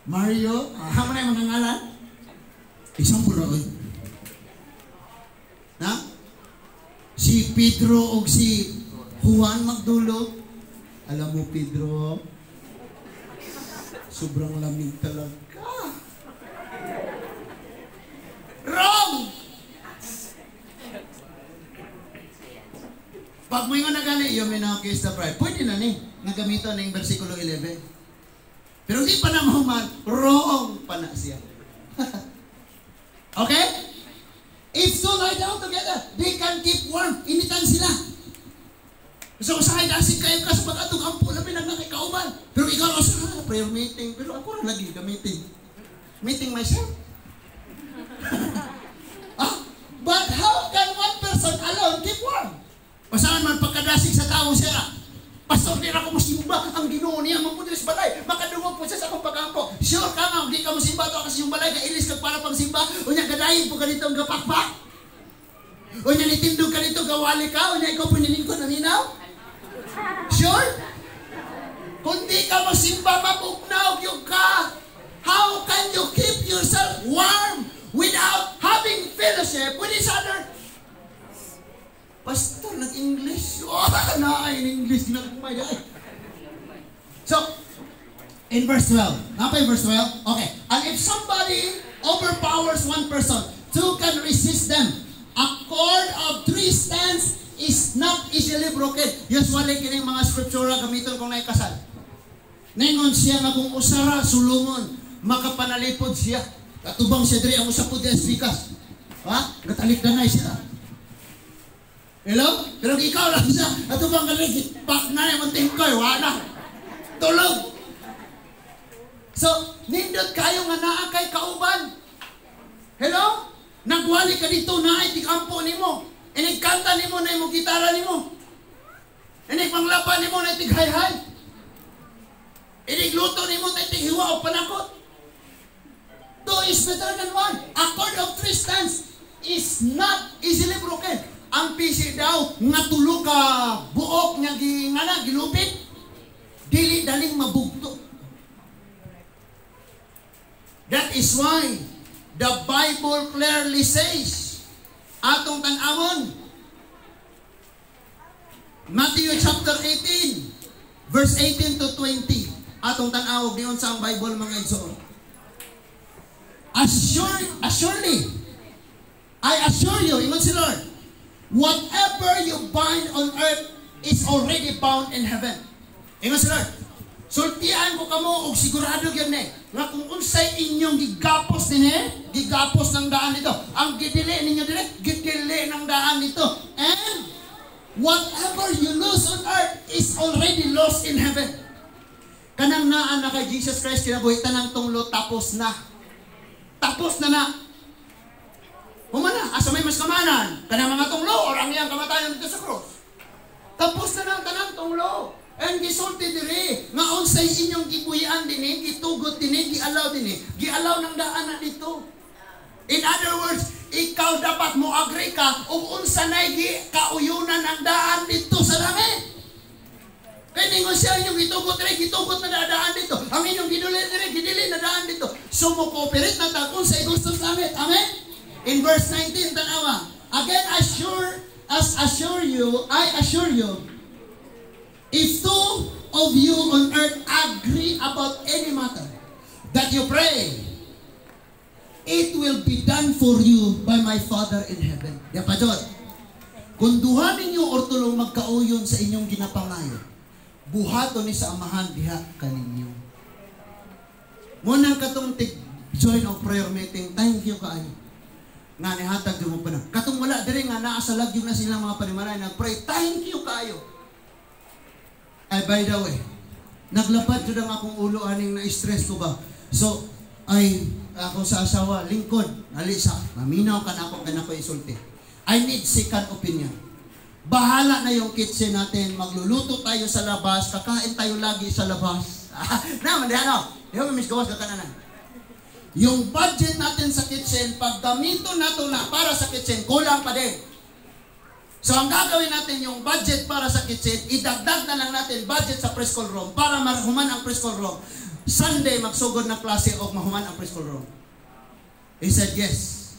Mario. Hamo na yung mga ngalan? Isang puro. Na? Si Pedro o si Juan magdulog. Alam mo, Pedro, sobrang lamig talaga. Wrong! Pag mo yung nagali, you may now kiss the bride. Pwede na ni, nagamito na yung versikulo 11. Pero hindi pa na mahuman, wrong pa na siya. Okay? If two lie down together, they can keep warm. Initan sila. So, usahay dasig kayo ka sa pag-atong ampo na pinag-nakikauban. Pero ikaw, usahay, prayer meeting. Pero ako rin lagi gamitin. Meeting myself. But how can one person alone keep warm? Pasahan man pagkadasig sa tao siya. Pastor, di na ako musimba. Ang Ginoo niya mapunta sa balay. Makadungog po siya sa akong pag-ampo. Sure ka nga, hindi ka musimba. Ito kasi yung balay, kailis ka para pang simba. Unya, gadayin po ka dito ang gapakpak. Unya, nitindog ka dito, gawali ka. Unya, ikaw pinilingkod, naminaw. Sure? Kung di ka musimba, mabugnaw yung ka. How can you keep yourself warm without fellowship with each other. Pastor, nag-English. Oh, na in English. Ginagmay ay. So, in verse 12. Naa verse 12? Okay. "And if somebody overpowers one person, two can resist them. A cord of three strands is not easily broken." Usually, kining mga scriptura gamiton kung naikasal. Ningon siya nga kung usara sulungon, makapanalipod siya. Katubang siya diri, ang usa po diya pikas. Ha? Gatalikdanay siya. Hello? Pero kung ikaw lang siya, atubang ka diri, pak na yung tingkoy, wala. Tulog. So, nindot kayo nga naa kay kauban. Hello? Nagwali ka dito na ay tikampo nimo. Inig kanta nimo na imong gitara nimo. Inig panglaban nimo na tig hay-hay. Inig luto nimo na tig hiwa o panakot. Two is better than one. A cord of three strands is not easily broken. Ang pisi daw nga tulo ka buok nga gi nga na gilupit, dili daling mabugto. That is why the Bible clearly says, atong tan-awon, Matthew chapter 18, verse 18 to 20. Atong tan-awog niyon sa ang Bible, mga igsoon. "Assuredly, I assure you," ingon si Lord, "whatever you bind on earth is already bound in heaven." Ingon si Lord, sultian ko kamo og sigurado gyud ni nga kung unsay inyong gigapos dinhi, gigapos ng daan dito. Ang gidili ninyo dili, gidili ng daan dito. And whatever you loose on earth is already loosed in heaven. Kanang naa na kay Jesus Christ kinabuhi, tanang tunglo tapos na. Tapos na na. Humana, asa may mas kamanan? Kanang mga tunglo or ang iyang kamatayon dito sa cross? Tapos na ang tanang tunglo. And gisulti diri nga unsay inyong gibuhian dinhi, gitugot dinhi, gialaw dinhi, gialaw ng daan na dito. In other words, ikaw dapat mo agree ka ug unsa nay gi kauyunan ang daan dito sa langit. Kay ningon siya, inyong gitugot diri, gitugot na daan dito. Ang inyong giduli diri, gidili na daan dito. So mo cooperate na ta kung sa gusto sa langit. Amen? In verse 19, tanawa. "Again, I assure you, if two of you on earth agree about any matter that you pray, it will be done for you by my Father in heaven." Ya pa jud. Kung duha ninyo or tulong magkauyon sa inyong ginapangayo, buhaton ni sa Amahan diha kaninyo. Munang katong tig join of prayer meeting, thank you kaayo. Nga nihatag yung mo pa na. Katong wala diri nga naa sa lagyong na silang mga panimalay nagpray, thank you kaayo. Ay, by the way, naglapad jud ang akong ulo aning na-stress ko ba. So, ay, ako sa asawa, lingkod, ali sa, maminaw ka na ako, kaya ko isulti. I need second opinion. Bahala na yung kitchen natin, magluluto tayo sa labas, kakain tayo lagi sa labas. Na, mandi ano? Di ba, miss gawas ka kananan? Yung budget natin sa kitchen, pag gamito nato na para sa kitchen, kulang pa din. So ang gagawin natin, yung budget para sa kitchen, idagdag na lang natin budget sa preschool room para mahuman ang preschool room. Sunday magsugod na klase o mahuman ang preschool room. He said yes.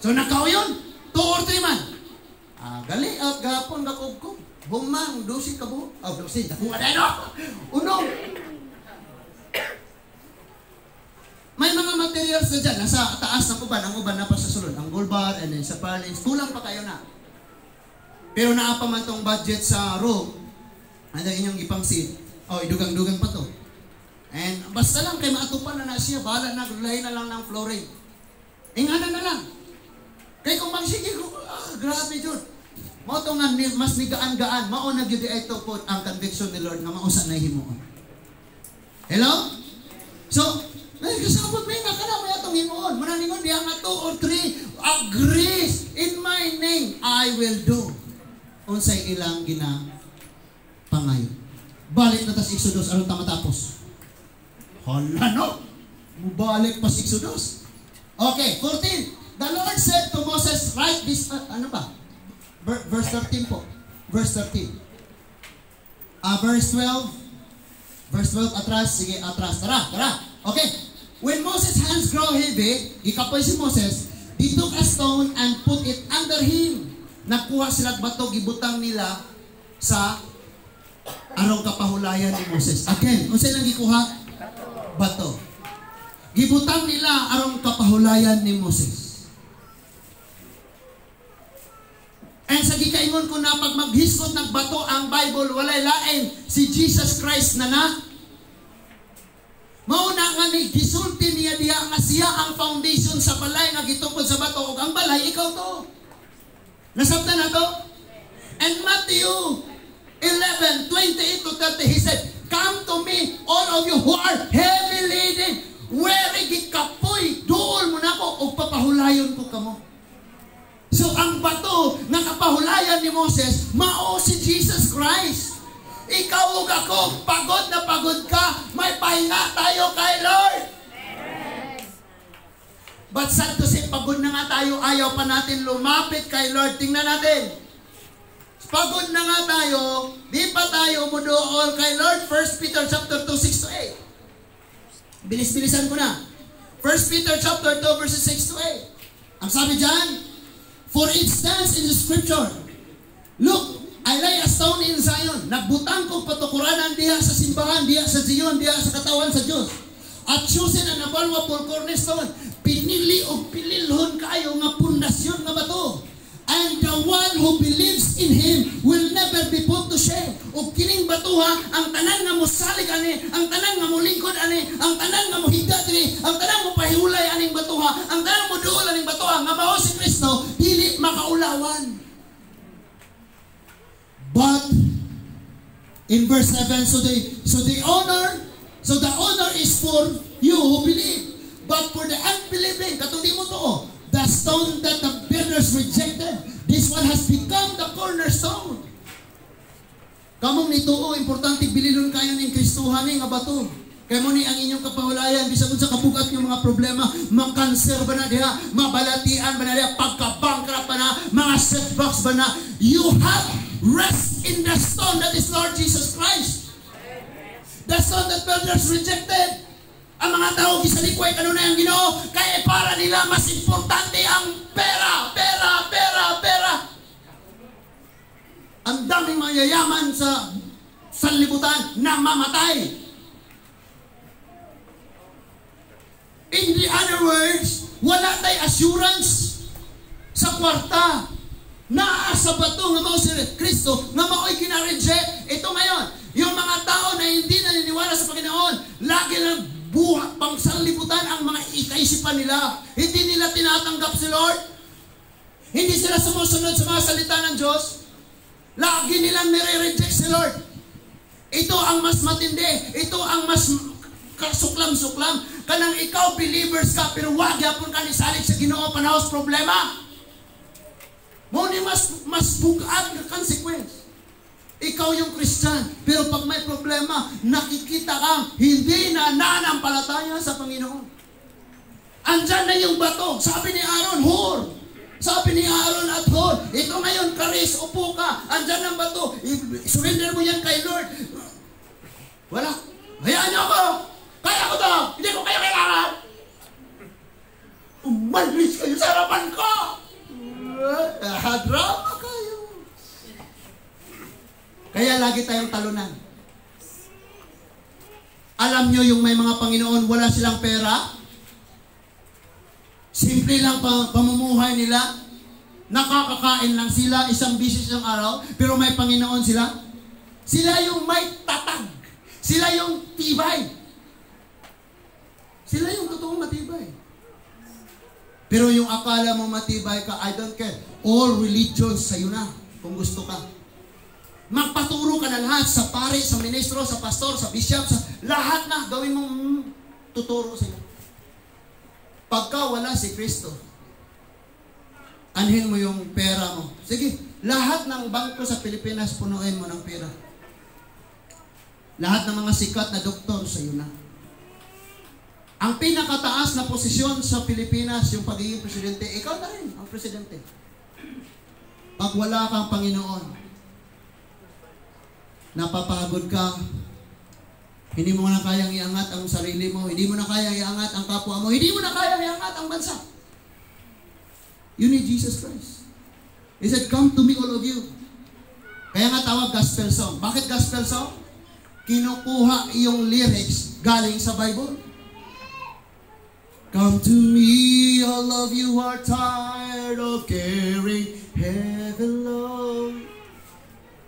So nakauyon, 2 or 3 man. Ah, gali at gapon gakubkob. Humang, 12 ka buo. Oh, 12. Nakuha na, no? Uno. May mga materials na dyan. Nasa taas ng uban. Ang uban na pa sa sulod. Ang gold bar and then sa parlins. Kulang pa kayo na. Pero naa pa man tong budget sa room. Ano inyong ipangsit. Oh, idugang-dugang pa to. And basta lang kay maatupan na na siya. Bahala na. Gulahin na lang ng flooring. Ingana na lang. Kay kung magsige ko, ah, grabe jud. Mao to nga mas nigaan-gaan, mao na gyud ito po ang conviction ni Lord nga mao sa nahimuon. Hello? So, ay, kasabot may nga kana may atong himuon. Muna ningon diha nga two or three agrees in my name, I will do. Unsay ilang gina pangayo. Balik na tas Exodus aron ta matapos. Hala no. Mubalik pa sa Exodus. Okay, 14. The Lord said to Moses, write this, ano ba? Verse 13 po. Verse 13. Ah, verse 12. Verse 12, atras. Sige, atras. Tara, tara. Okay. When Moses' hands grow heavy, gikapoy si Moses, They took a stone and put it under him. Nakuha sila bato, gibutang nila sa arong kapahulayan ni Moses. Again, unsa ilang gikuha? Bato. Gibutang nila arong kapahulayan ni Moses. And sa gikaingon ko na pag maghisgot ng bato ang Bible, walay lain si Jesus Christ na na. Mao na nga ni gisulti niya diha nga siya ang foundation sa balay nga gitukod sa bato ug ang balay ikaw to. Nasabtan na to? And Matthew 11:28 to 30, he said, "Come to me, all of you who are heavy laden, weary gikapoy, duol mo nako ug papahulayon ko kamo." So ang bato nga kapahulayan ni Moses, mao si Jesus Christ. Ikaw ug ako, pagod na pagod ka, may pahinga tayo kay Lord. But sad to say, pagod na nga tayo, ayaw pa natin lumapit kay Lord. Tingnan natin. Pagod na nga tayo, di pa tayo muduol kay Lord. 1 Peter chapter 2, 6 to 8. Bilis-bilisan ko na. 1 Peter chapter 2, verses 6 to 8. Ang sabi dyan, "For it stands in the scripture, Look, I lay a stone in Zion." Nagbutang kong patukuranan diha sa simbahan, diha sa Zion, diha sa katawan sa Diyos. "At chosen and a valuable cornerstone." Pinili o pililhon kayo nga pundasyon nga bato. "And the one who believes in Him will never be put to shame." O kining batuha, ang tanan nga mosalig ani, ang tanan nga molingkod ani, ang tanan nga mohigda diri, ang tanan mo pahulay aning batuha, ang tanan mo duol aning batuha, nga mao si Kristo, dili makaulawan. But in verse 7, so the honor is for you who believe. But for the unbelieving, katong di mo to, "The stone that the builders rejected, this one has become the cornerstone." Kamong nituo, importante bililon kayo ning Kristohan ni nga bato. Kay mo ni ang inyong kapahulayan, bisan unsa kabugat yung mga problema, makanser ba na diha, mabalatian ba na diha, pagka-bankrupt ba na, mga setbacks ba na, you have rest in the stone that is Lord Jesus Christ. The stone that builders rejected. Ang mga tao gisalikway kanunay ang Ginoo kay para nila mas importante ang pera, pera, pera, pera. Ang daming mayayaman sa sanlibutan na mamatay. In the other words, wala tay assurance sa kwarta. Naa sa bato nga mao si Kristo nga mao'y gina-reject. Ito ngayon, yung mga tao na hindi naniniwala sa Panginoon, lagi lang buhat pang sanlibutan ang mga kaisipan nila. Hindi nila tinatanggap si Lord. Hindi sila sumusunod sa mga salita ng Diyos. Lagi nilang nire-reject si Lord. Ito ang mas matindi. Ito ang mas kasuklam-suklam. Kanang ikaw, believers ka, pero wag yapon ka nisalig sa Ginoo panahos problema. Mo ni mas bugat nga consequence. Ikaw yung Christian, pero pag may problema, nakikita kang hindi na nanampalataya sa Panginoon. Andyan na yung bato. Sabi ni Aaron, "Hur." Sabi ni Aaron at Hur, ito ngayon, Karis, upo ka. Andyan ang bato. Surrender mo yan kay Lord. Wala. "Hayaan niyo ako. Kaya ko to. Hindi ko kayo kailangan. Umalis kayo sa harapan ko." Drama kayo. Kaya lagi tayong talunan. Alam nyo yung may mga Panginoon, wala silang pera. Simple lang pamumuhay nila. Nakakakain lang sila isang bisis isang araw, pero may Panginoon sila. Sila yung may tatag. Sila yung tibay. Sila yung totoong matibay. Pero yung akala mo matibay ka, I don't care. All religions sa'yo na, kung gusto ka. Magpaturo ka na lahat sa pare, sa ministro, sa pastor, sa bishop, sa lahat na gawin mong tuturo sa'yo. Pagka wala si Kristo, anhin mo yung pera mo. Sige, lahat ng bangko sa Pilipinas, punuin mo ng pera. Lahat ng mga sikat na doktor, sa'yo na. Ang pinakataas na posisyon sa Pilipinas, yung pagiging presidente, ikaw na rin ang presidente. Pag wala kang Panginoon, napapagod ka, hindi mo na kayang iangat ang sarili mo, hindi mo na kayang iangat ang kapwa mo, hindi mo na kayang iangat ang bansa. You need Jesus Christ. He said, "Come to me, all of you." Kaya nga tawag gospel song. Bakit gospel song? Kinukuha yung lyrics galing sa Bible. "Come to me, all of you who are tired of carrying heavy load."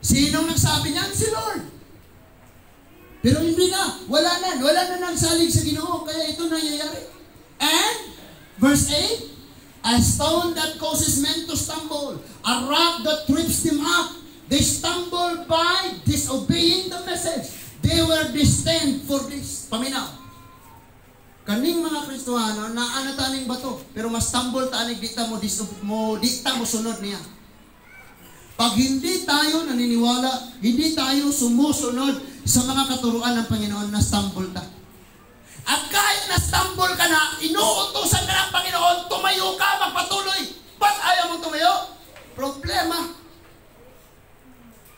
Sinong nagsabi niyan? Si Lord. Pero hindi na. Wala na. Wala na nang salig sa Ginoo. Kaya ito nangyayari. And, verse 8, "A stone that causes men to stumble, a rock that trips them up. They stumble by disobeying the message. They were destined for this." Paminaw. Kaning mga Kristohano, naa na taning bato, pero mas stumble ta aning di ta mo sunod niya. Pag hindi tayo naniniwala, hindi tayo sumusunod sa mga katuruan ng Panginoon, na stumble ta. At kahit na stumble ka na, inuutosan ka ng Panginoon, tumayo ka, magpatuloy. Ba't ayaw mong tumayo? Problema.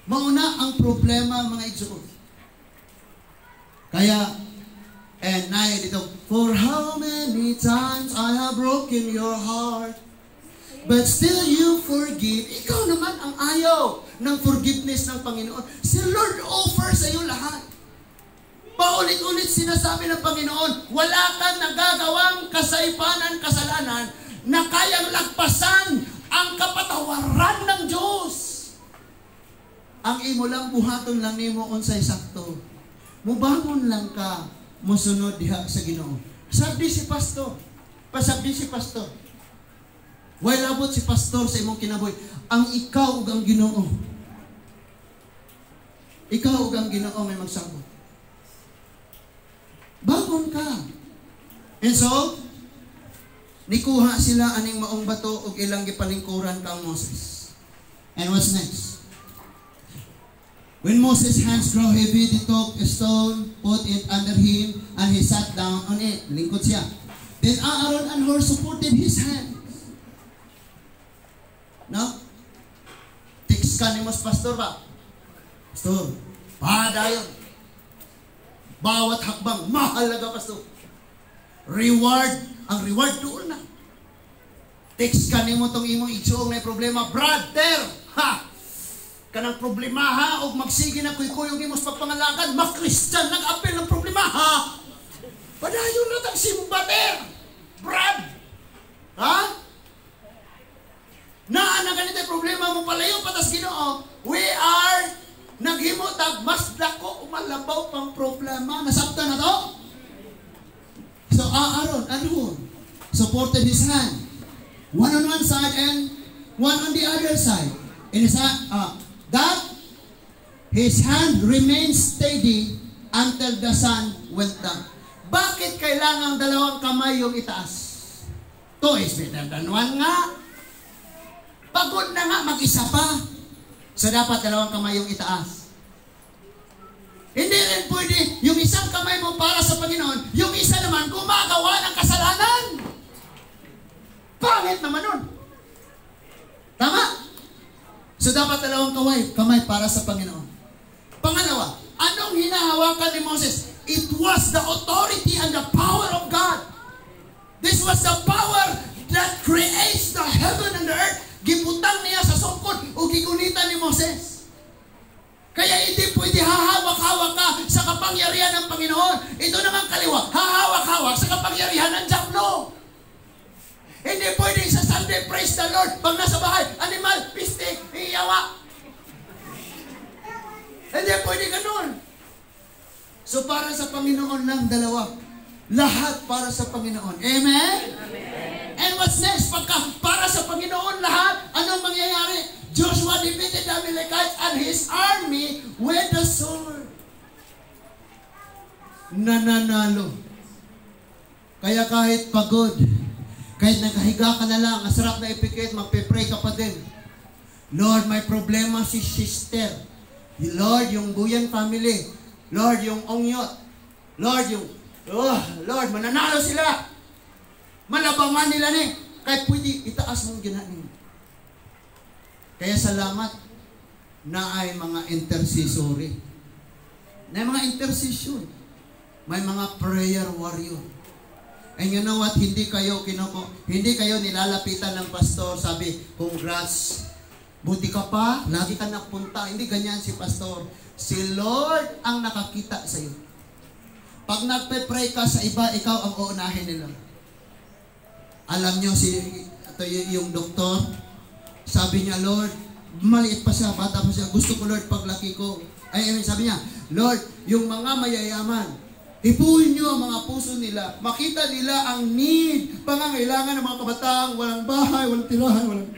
Mauna ang problema, mga igsoon. Kaya, and na dito, "For how many times I have broken your heart, but still you forgive." Ikaw naman ang ayaw ng forgiveness ng Panginoon. Si Lord offer sa iyo lahat. Paulit-ulit sinasabi ng Panginoon, wala kang nagagawang kasaypanan, kasalanan na kayang lagpasan ang kapatawaran ng Diyos. Ang imo lang, buhaton lang nimo unsay sakto. Mubangon lang ka, musunod diha sa Ginoo. Sabi si pastor, pasabi si pastor. Way labot si pastor sa imong kinabuhi. Ang ikaw ug ang Ginoo. Ikaw ug ang Ginoo may magsabot. Bangon ka. And so, nikuha sila aning maong bato ug ilang gipalingkuran kang Moses. And what's next? "When Moses' hands grow heavy, they took a stone, put it under him, and he sat down on it." Lingkod siya. "Then Aaron and Hur supported his hands." No? Text ka ni mos pastor ba? "Pastor, padayon. Bawat hakbang, mahalaga, pastor. Reward, ang reward doon na." Text ka nimo tong imong igsuong may problema, "Brother, ha! Kanang problema ha, og magsige na kuy-kuy og imong pagpangalagad, ma-Christian nag-apil ng problema ha. Padayon na tang simba ter. Brad. Ha? Naa na ganito problema mo palayo patas Ginoo. We are naghimo tag mas dako umalabaw pang problema." Nasabtan na to? So Aaron and Hur supported his hand. One on one side and one on the other side. In his hand, that his hand remained steady until the sun went down. Bakit kailangan dalawang kamay yung itaas? Two is better than one nga. Pagod na nga, mag-isa pa. So dapat dalawang kamay yung itaas. Hindi rin pwede yung isang kamay mo para sa Panginoon, yung isa naman gumagawa ng kasalanan. Pangit naman nun. Tama? So dapat dalawang kamay para sa Panginoon. Pangalawa, anong hinahawakan ni Moses? It was the authority and the power of God. This was the power that creates the heaven and the earth. Gibutang niya sa sungkod o gigunitan ni Moses. Kaya hindi pwede hahawak-hawak ka sa kapangyarihan ng Panginoon. Ito naman kaliwa, hahawak-hawak sa kapangyarihan ng Diablo. Hindi pwede sa Sunday, praise the Lord. Pag nasa bahay, animal, piste, iyawa. Hindi pwede ganun. So para sa Panginoon lang dalawa. Lahat para sa Panginoon. Amen? Amen? And what's next? Pagka para sa Panginoon lahat, anong mangyayari? Joshua defeated the Amalekites and his army with the sword. Nananalo. Kaya kahit pagod, kahit nakahiga ka na lang, ang sarap na ipikit, magpe-pray ka pa din. "Lord, may problema si sister. Lord, yung Buyan family. Lord, yung Ongyot. Lord, yung, oh, Lord, mananalo sila. Malabangan nila ni. Kahit pwede, itaas mong ginanin." Kaya salamat na ay mga intercessory. Na mga intercession. May mga prayer warrior. And you know what? Hindi kayo nilalapitan ng pastor. Sabi, "Congrats. Buti ka pa, lagi ka napunta." Hindi ganyan si pastor. Si Lord ang nakakita sa iyo. Pag nagpe-pray ka sa iba, ikaw ang uunahin nila. Alam nyo, ito yung doktor, sabi niya, "Lord," maliit pa siya, bata pa siya, "Gusto ko, Lord, paglaki ko." Ay, I mean, sabi niya, "Lord, yung mga mayayaman, hipuin niyo ang mga puso nila. Makita nila ang need, pangangailangan ng mga kabataang walang bahay, walang tirahan, walang."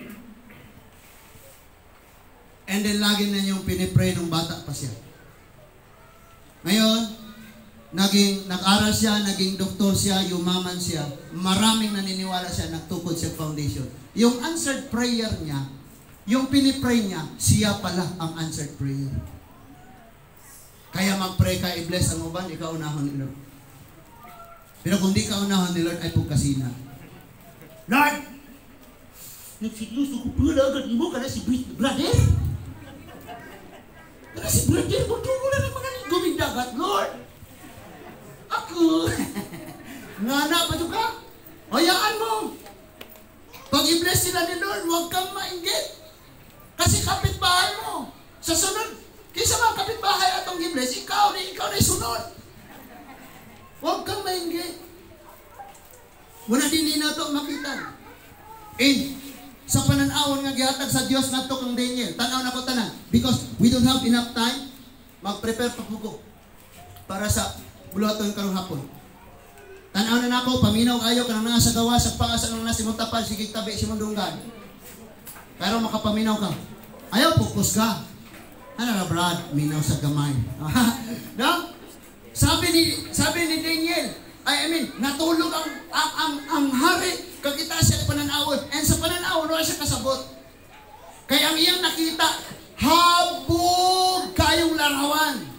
And then lagi na niyong pinipray nung bata pa siya. Ngayon, nag-aral siya, naging doktor siya, yumaman siya. Maraming naniniwala siya, nagtukod siya foundation. Yung answered prayer niya, yung pinipray niya, siya pala ang answered prayer. Kaya mag-pray ka, i-bless ang uban, ikaw unahon ni Lord. Pero kung di ka unahon ni Lord, ay pugkasina. "Lord, nagsikluso ko pula agad mo kana si brother. Kana si brother mo, tungo na ng mga guming dagat, Lord. Ako. Nga na pa ka? Hayaan mo. Pag i-bless sila ni Lord, huwag kang mainggit. Kasi kapitbahay mo. Sa sunod, kaysa mga kapitbahay atong i-bless, ikaw na sunod. Huwag kang mainggit. Wala din din nato makita. And sa pananawon nga gihatag sa Dios ngadto kang Daniel, tan-aw na ko tanan because we don't have enough time, mag-prepare pa ko para sa buluhaton karong hapon. Tan-aw na nako, paminaw kayo kanang naa sa gawas, sa paasa nang nasi mong tapad, sige tabi si mong dunggan. Pero makapaminaw ka. Ayaw, focus ka. Ano na, Brad? Minaw sa gamay. No? Sabi ni Daniel, I mean, natulog ang hari, kakita siya pananawon. And sa pananawon, wala siya kasabot. Kaya ang iyang nakita, habog kayong larawan.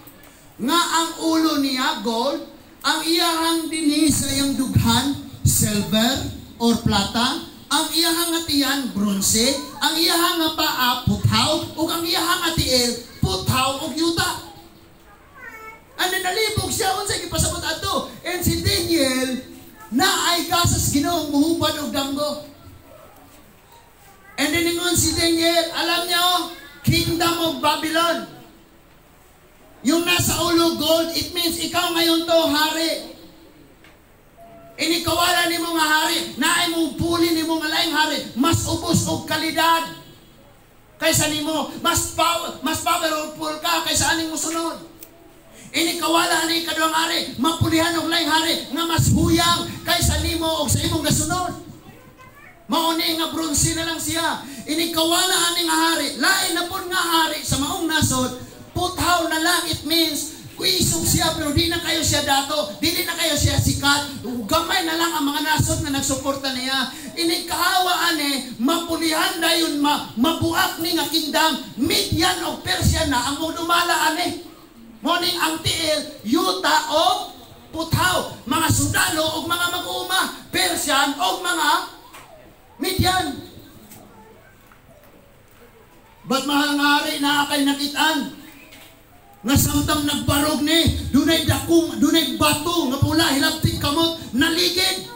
Nga ang ulo niya, gold, ang iyahang dinhi sa iyang dughan, silver or plata, ang iyahang nga tiyan, bronze, ang iyahang nga paa, puthaw, ug ang iyahang nga tiil, puthaw ug yuta. Ano, nalibog siya unsay gipasabot adto. And si Daniel na ay gasas Ginoo muhubad og damgo. And then ingon si Daniel, alam niyo, Kingdom of Babylon. Yung nasa ulo gold, it means ikaw ngayon to hari. Inikawala nimo nga hari, naay mo puli nimo nga laing hari, mas ubos og kalidad kaysa nimo, mas powerful ka kaysa aning musunod. Inikawala ni ikaduhang hari, mapulihan og laing hari nga mas huyang kaysa nimo og sa imong gasunod. Mao ni nga bronze na lang siya. Inikawala ani nga hari, lain na pud nga hari sa maong nasod, puthaw na lang. It means kuisog siya pero di na kayo siya dato, dili na kayo siya sikat, gamay na lang ang mga nasod nga nagsuporta niya. Inikaawa ani, mapulihan dayon mabuak ni nga kingdom, Median o Persia na ang dumala ani. Mao ning ang tiil, yuta o puthaw, mga sundalo o mga mag-uuma, Persian o mga Median. But mahal nga hari, naa kay nakitaan nga samtang nagbarog ni, dunay dakong, dunay bato nga pula, hilabting kamot, naligid.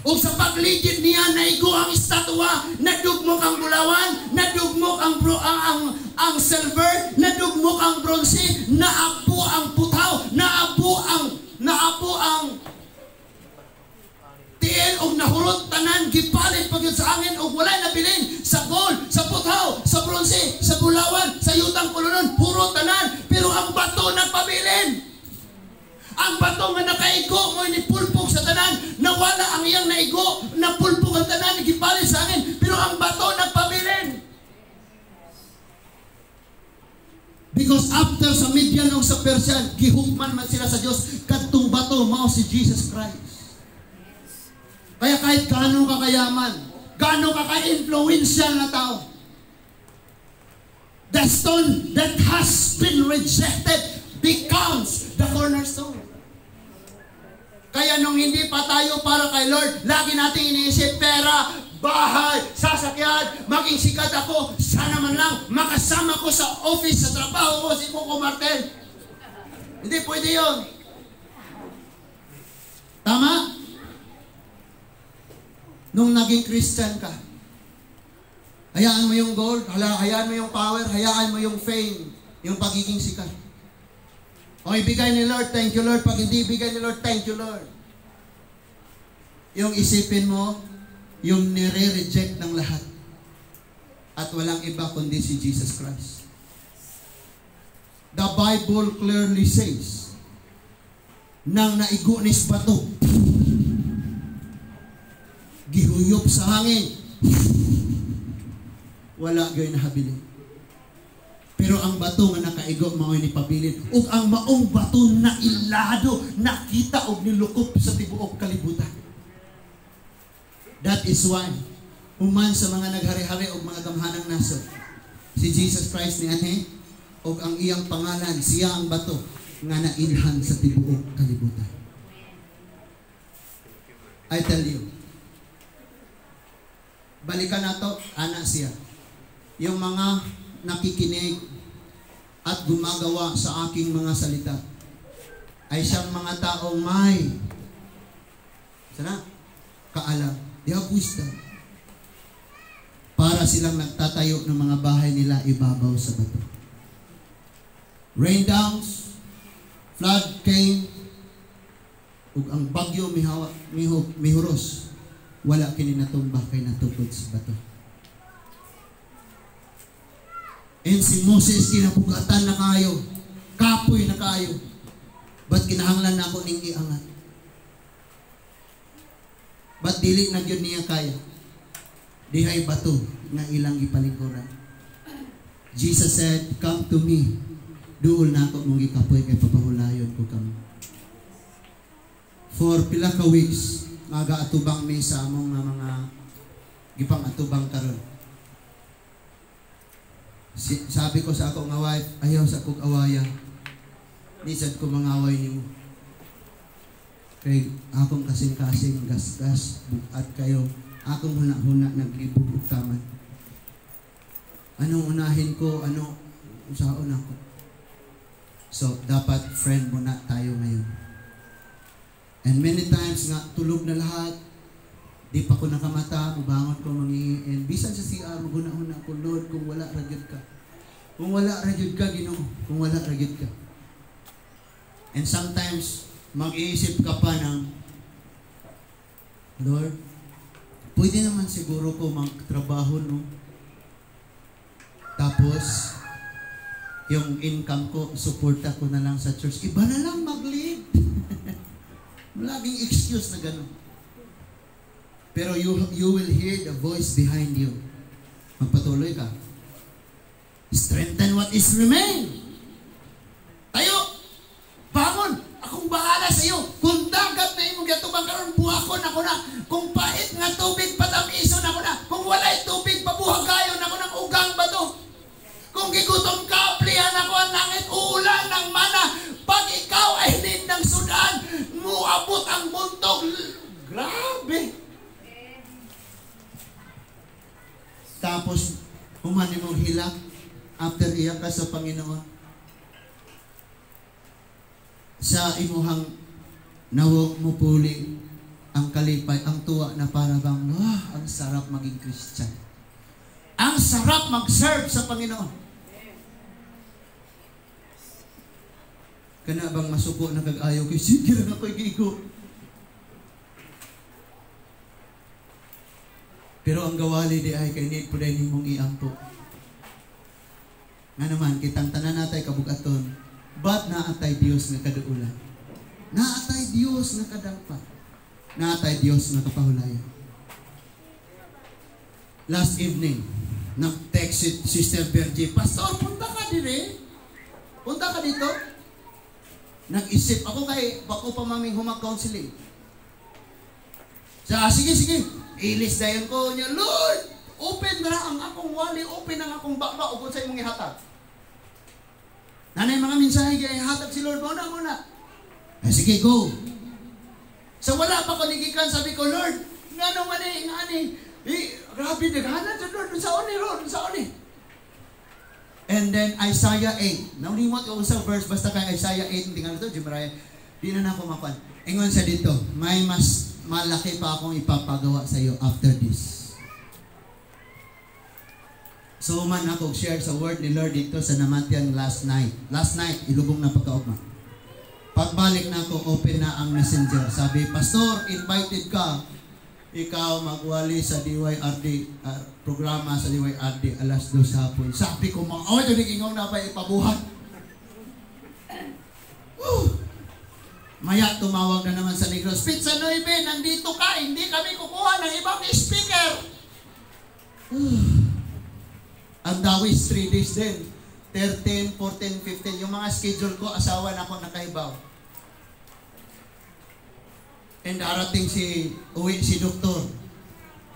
Ug sa pagligid niya, naigo ang estatwa, nadugmok ang bulawan, nadugmok ang, bro, ang silver, nadugmok ang bronze, naabo ang puthaw, naabo ang tiil og nahurot tanan, gipalit pag sa angin og walay nabilin sa gold, sa puthaw, sa bronze, sa bulawan, sa yutang kulunon, hurot tanan, pero ang bato nagpabilin. Ang bato nga nakaigo mo ni pulpog sa tanan, nawala ang iyang naigo, napulpog ang tanan, gipalit sa angin, pero ang bato nagpabilin. Because after sa Midian o sa Persian, gihukman man sila sa Dios, kadtong bato mao si Jesus Christ. Kaya kahit gaano ka kayaman, gaano ka ka-influential na tao, the stone that has been rejected becomes the cornerstone. Kaya nung hindi pa tayo para kay Lord, lagi nating iniisip, pera, bahay, sasakyan, maging sikat ako, sana man lang makasama ko sa office, sa trabaho ko, si Coco Martin. Hindi pwede yun. Tama? Nung naging Christian ka, hayaan mo yung gold, hayaan mo yung power, hayaan mo yung fame, yung pagiging sikat. O ibigay ni Lord, thank you, Lord. Pag hindi ibigay ni Lord, thank you, Lord. Yung isipin mo, yung nire-reject ng lahat. At walang iba kundi si Jesus Christ. The Bible clearly says, nang naigo ni bato, gihuyop sa hangin, wala gyud nahabilin. Pero ang bato nga nakaigo mao'y nipabilin ug ang maong bato na ilado, nakita og nilukop sa tibuok kalibutan. That is why human sa mga naghari-hari og mga gamhanang nasod, si Jesus Christ ni anhi og ang iyang pangalan, siya ang bato nga nailhan sa tibuok kalibutan. I tell you, balikan nato, ana siya. Yung mga nakikinig at gumagawa sa aking mga salita ay siyang mga taong may sana kaalam. They have wisdom. Para silang nagtatayo ng mga bahay nila ibabaw sa bato. Rain downs, flood came, ug ang bagyo mihawa, mihuros, wala kini natumba kay natukod sa bato. And si Moses, kinabugatan na kayo, kapoy na kayo. Ba't kinahanglan na ako ning iangat? Ba't dili na gyud niya kaya? Dihay bato nga ilang gipalingkuran. Jesus said, "Come to me. Duol na ako mong gikapoy kay papahulayon ko kamo." For pila ka weeks, maga-atubang mi sa among nga mga gipang atubang karon. Sabi ko sa ako nga wife, "Ayaw sa kog awaya. Di sad ko mangaway nimo. Kay akong kasing-kasing gasgas, bugat kayo. Akong huna-huna naglibog og taman. Anong unahin ko? Ano usaon ako?" So, dapat friend mo na tayo ngayon. And many times nga, tulog na lahat, di pa ko nakamata, mubangon ko mangi, and bisan sa CR, maguna-huna ko, "Lord, kung wala ra gyud ka. Kung wala ra gyud ka, Ginoo, kung wala ra gyud ka." And sometimes, mag-iisip ka pa ng, "Lord, pwede naman siguro ko magtrabaho, no? Tapos, yung income ko, suporta ko na lang sa church. Iba na lang mag-lead." Laging excuse na gano'n. Pero you will hear the voice behind you. "Magpatuloy ka. Strengthen what is remain. Tayo! Bangon! Akong bahala sa iyo. Kung dagat na imong giatubang karon, buhakon ako na. Kung pait nga tubig, patamison ako na. Kung walay tubig, pabuhagayon ako ng ugang bato. Kung gigutom ka, aplihan ako ang langit, uulan ng mana. Pag ikaw ay need ng sudan, muabot ang buntog." Grabe! Tapos, human mong hilak after iyak ka sa Panginoon. Sa imuhang nawong mupuli ang kalipay, ang tuwa na para bang, ah, ang sarap maging Christian. Ang sarap mag-serve sa Panginoon. Kana bang masuko na kag-ayaw kay sige lang ako'y gigo. Pero ang gawali di ay kay need po dahil nimong iampo. Nga naman, kitang tanan natay kabugaton, but naatay Dios nga kaduulan. Naatay Dios nga kadangpa. Naatay Dios nga kapahulayan. Last evening, nag-text si Sister Virgie, "Pastor, punta ka dire. Punta ka dito." Nag-isip ako kay bako pa maming humag-counseling. Sa, sige, sige. Ilis dayon ko niya, "Lord, open na ang akong wali, open ang akong baba, ug sa imong ihatag." Nanay mga mensahe kay hatag si Lord, muna, muna. Ay, sige, go. Sa wala pa ko nigikan, sabi ko, "Lord, ngano man eh, ngani, eh, grabe, naghanan sa Lord, sa ni, Lord, sa ni." And then, Isaiah 8. Naulimot ko sa verse, basta kay Isaiah 8, tingnan ito, Jimraya, di na ako makuan. Ingon sa dito, may mas Malaki pa akong ipapagawa sa iyo after this. So man ako share sa word ni Lord dito sa Namatian last night. Last night, ilubong na pagkaugma. Pagbalik na ako, open na ang Messenger. Sabi, "Pastor, invited ka. Ikaw magwali sa DYRD, programa sa DYRD alas 2 hapon." Sabi ko, mga, oh, ito ingaw na ba ipabuhat? Woo! Maya tumawag na naman sa Negros. "Pizza Nueve, nandito ka, hindi kami kukuha ng ibang speaker." Ang dawis, 3 days din. 13, 14, 15. Yung mga schedule ko, asawa na ako nakaibaw. And darating si, uwi si doktor.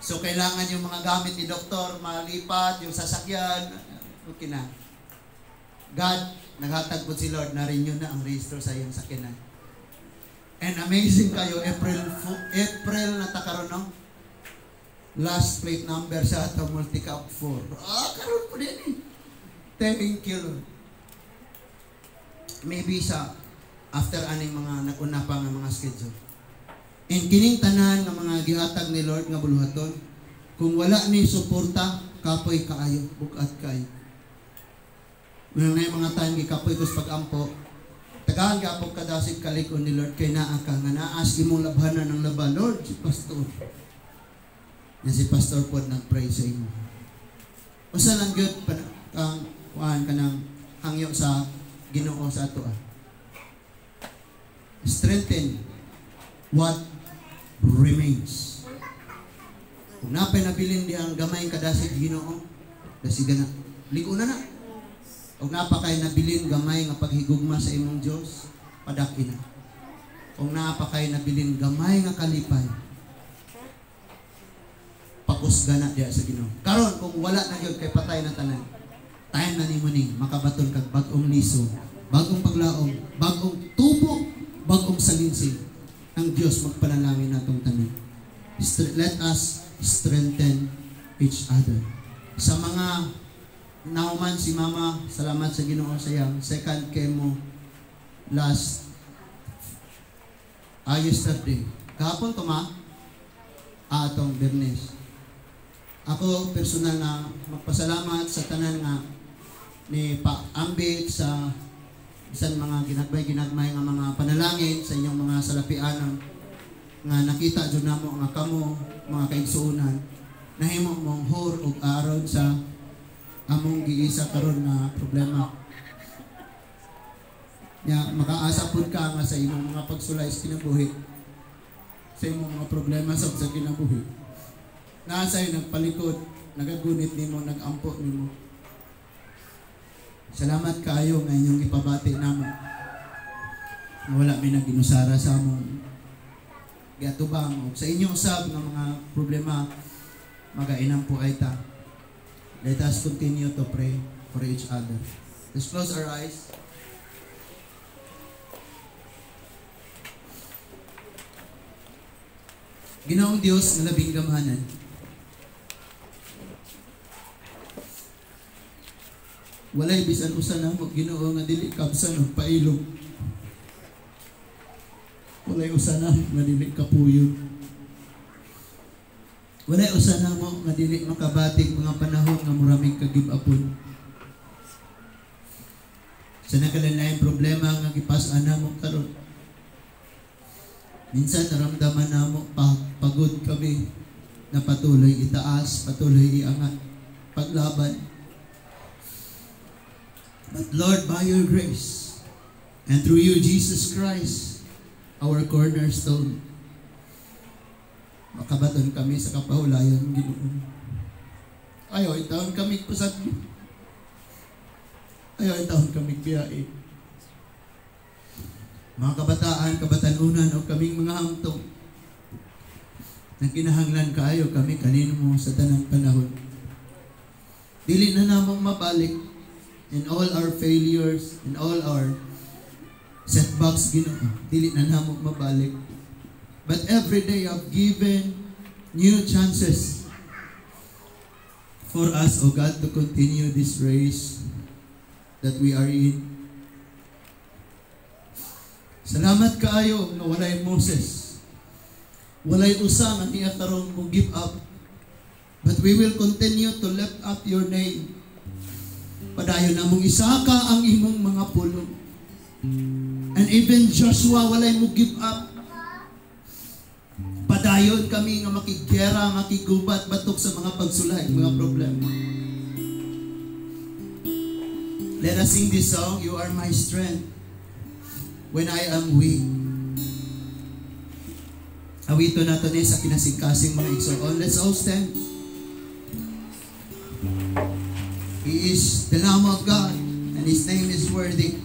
So, kailangan yung mga gamit ni doktor, malipat, yung sasakyan. Okay na. God, naghatag po si Lord, na-renew na ang rehistro sa iyong sakyanan. And amazing kayo, April, April na ta karon, no? Last plate number sa ato multicab 4. Ah, karon po din eh. Thank you, Lord. Maybe sa after aning mga nag-una pa nga mga schedule. And kining tanan nga mga gihatag ni Lord nga buluhaton, kung wala ni suporta, kapoy kaayo, bugat kaayo. Muna na yung mga time gikapoy ko sa pag-ampo, tagaan gapong kadasig kalikon ni Lord kay naa ka nga naas imong labhanan ng laban, "Lord, si pastor." Nga si pastor pod nag-pray sa imo. Usa lang gyud ang kuan kanang hangyo sa Ginoo sa ato ah. Strengthen what remains. Kung napay nabilin di ang gamay kadasig Ginoo, dasiga na. Ligo na na. Kung napa kay nabilin gamay nga paghigugma sa imong Dios, padaki na. Kung napa kay nabilin gamay nga kalipay, pakusga na diya sa Ginoo. Karon kung wala na gyud kay patay na tanan. Time na nimo ning makabaton kag bag-ong liso, bag-ong paglaom, bag-ong tubo, bag-ong salinsing. Ang Dios magpanalangin natong tanan. Let us strengthen each other. Sa mga nauman si Mama, salamat sa Ginoo sa iyang second chemo last yesterday. Kahapon to ma, atong Bernes. Ako personal na magpasalamat sa tanan nga ni paambit sa bisan mga ginagmay-ginagmay nga mga panalangin sa inyong mga salapianan nga nakita jud namo nga kamo mga kaigsuonan nahimo mong Hur ug Aaron sa among giisa karon nga problema. Nya makaasa pud ka nga sa imong mga pagsulay sa kinabuhi, sa imong mga problema sa kinabuhi, nasa nagpalikod, nagagunit nimo, nagampo nimo. Salamat kaayo nga inyong ipabati namo. Nga wala mi naginusara sa among giatubang ug sa inyong usab nga mga problema magainam po ay ta. Let us continue to pray for each other. Let's close our eyes. Ginoong Dios nga labing gamhanan, walay bisan usa namo, Ginoo, nga dili kabsan og pailog. Walay usa namo nga dili kapuyo. Walay usa namo nga dili makabatig mga panahon nga muramig kagibapon. Sa nakalanayang problema nga gipas-an namo karon. Minsan naramdaman namo pagod kami na patuloy itaas, patuloy iangat, paglaban. But Lord, by your grace, and through you, Jesus Christ, our cornerstone, makabaton kami sa kapahulayan, Ginoo. Ayaw, itawon kami kusad. Ayaw, itawon kami biyae. Mga kabataan, kabatanunan, o kaming mga hamtong, nagkinahanglan kaayo kami kanino mo sa tanang panahon. Dili na namong mabalik in all our failures, in all our setbacks, Ginoo, dili na namo mabalik. But every day I've given new chances for us, O God, to continue this race that we are in. Salamat kaayo nga walay Moses. Walay usa nga niya karon mo give up. But we will continue to lift up your name. Padayon namong isaka ang imong mga pulong. And even Joshua, walay mo give up. Padayon kami nga makiggera, makigubat batok sa mga pagsulay, mga problema. Let us sing this song, "You Are My Strength When I Am Weak." Awito nato ni sa kinasingkasing, mga igsoon. Let's all stand. He is the Lamb of God and His name is worthy.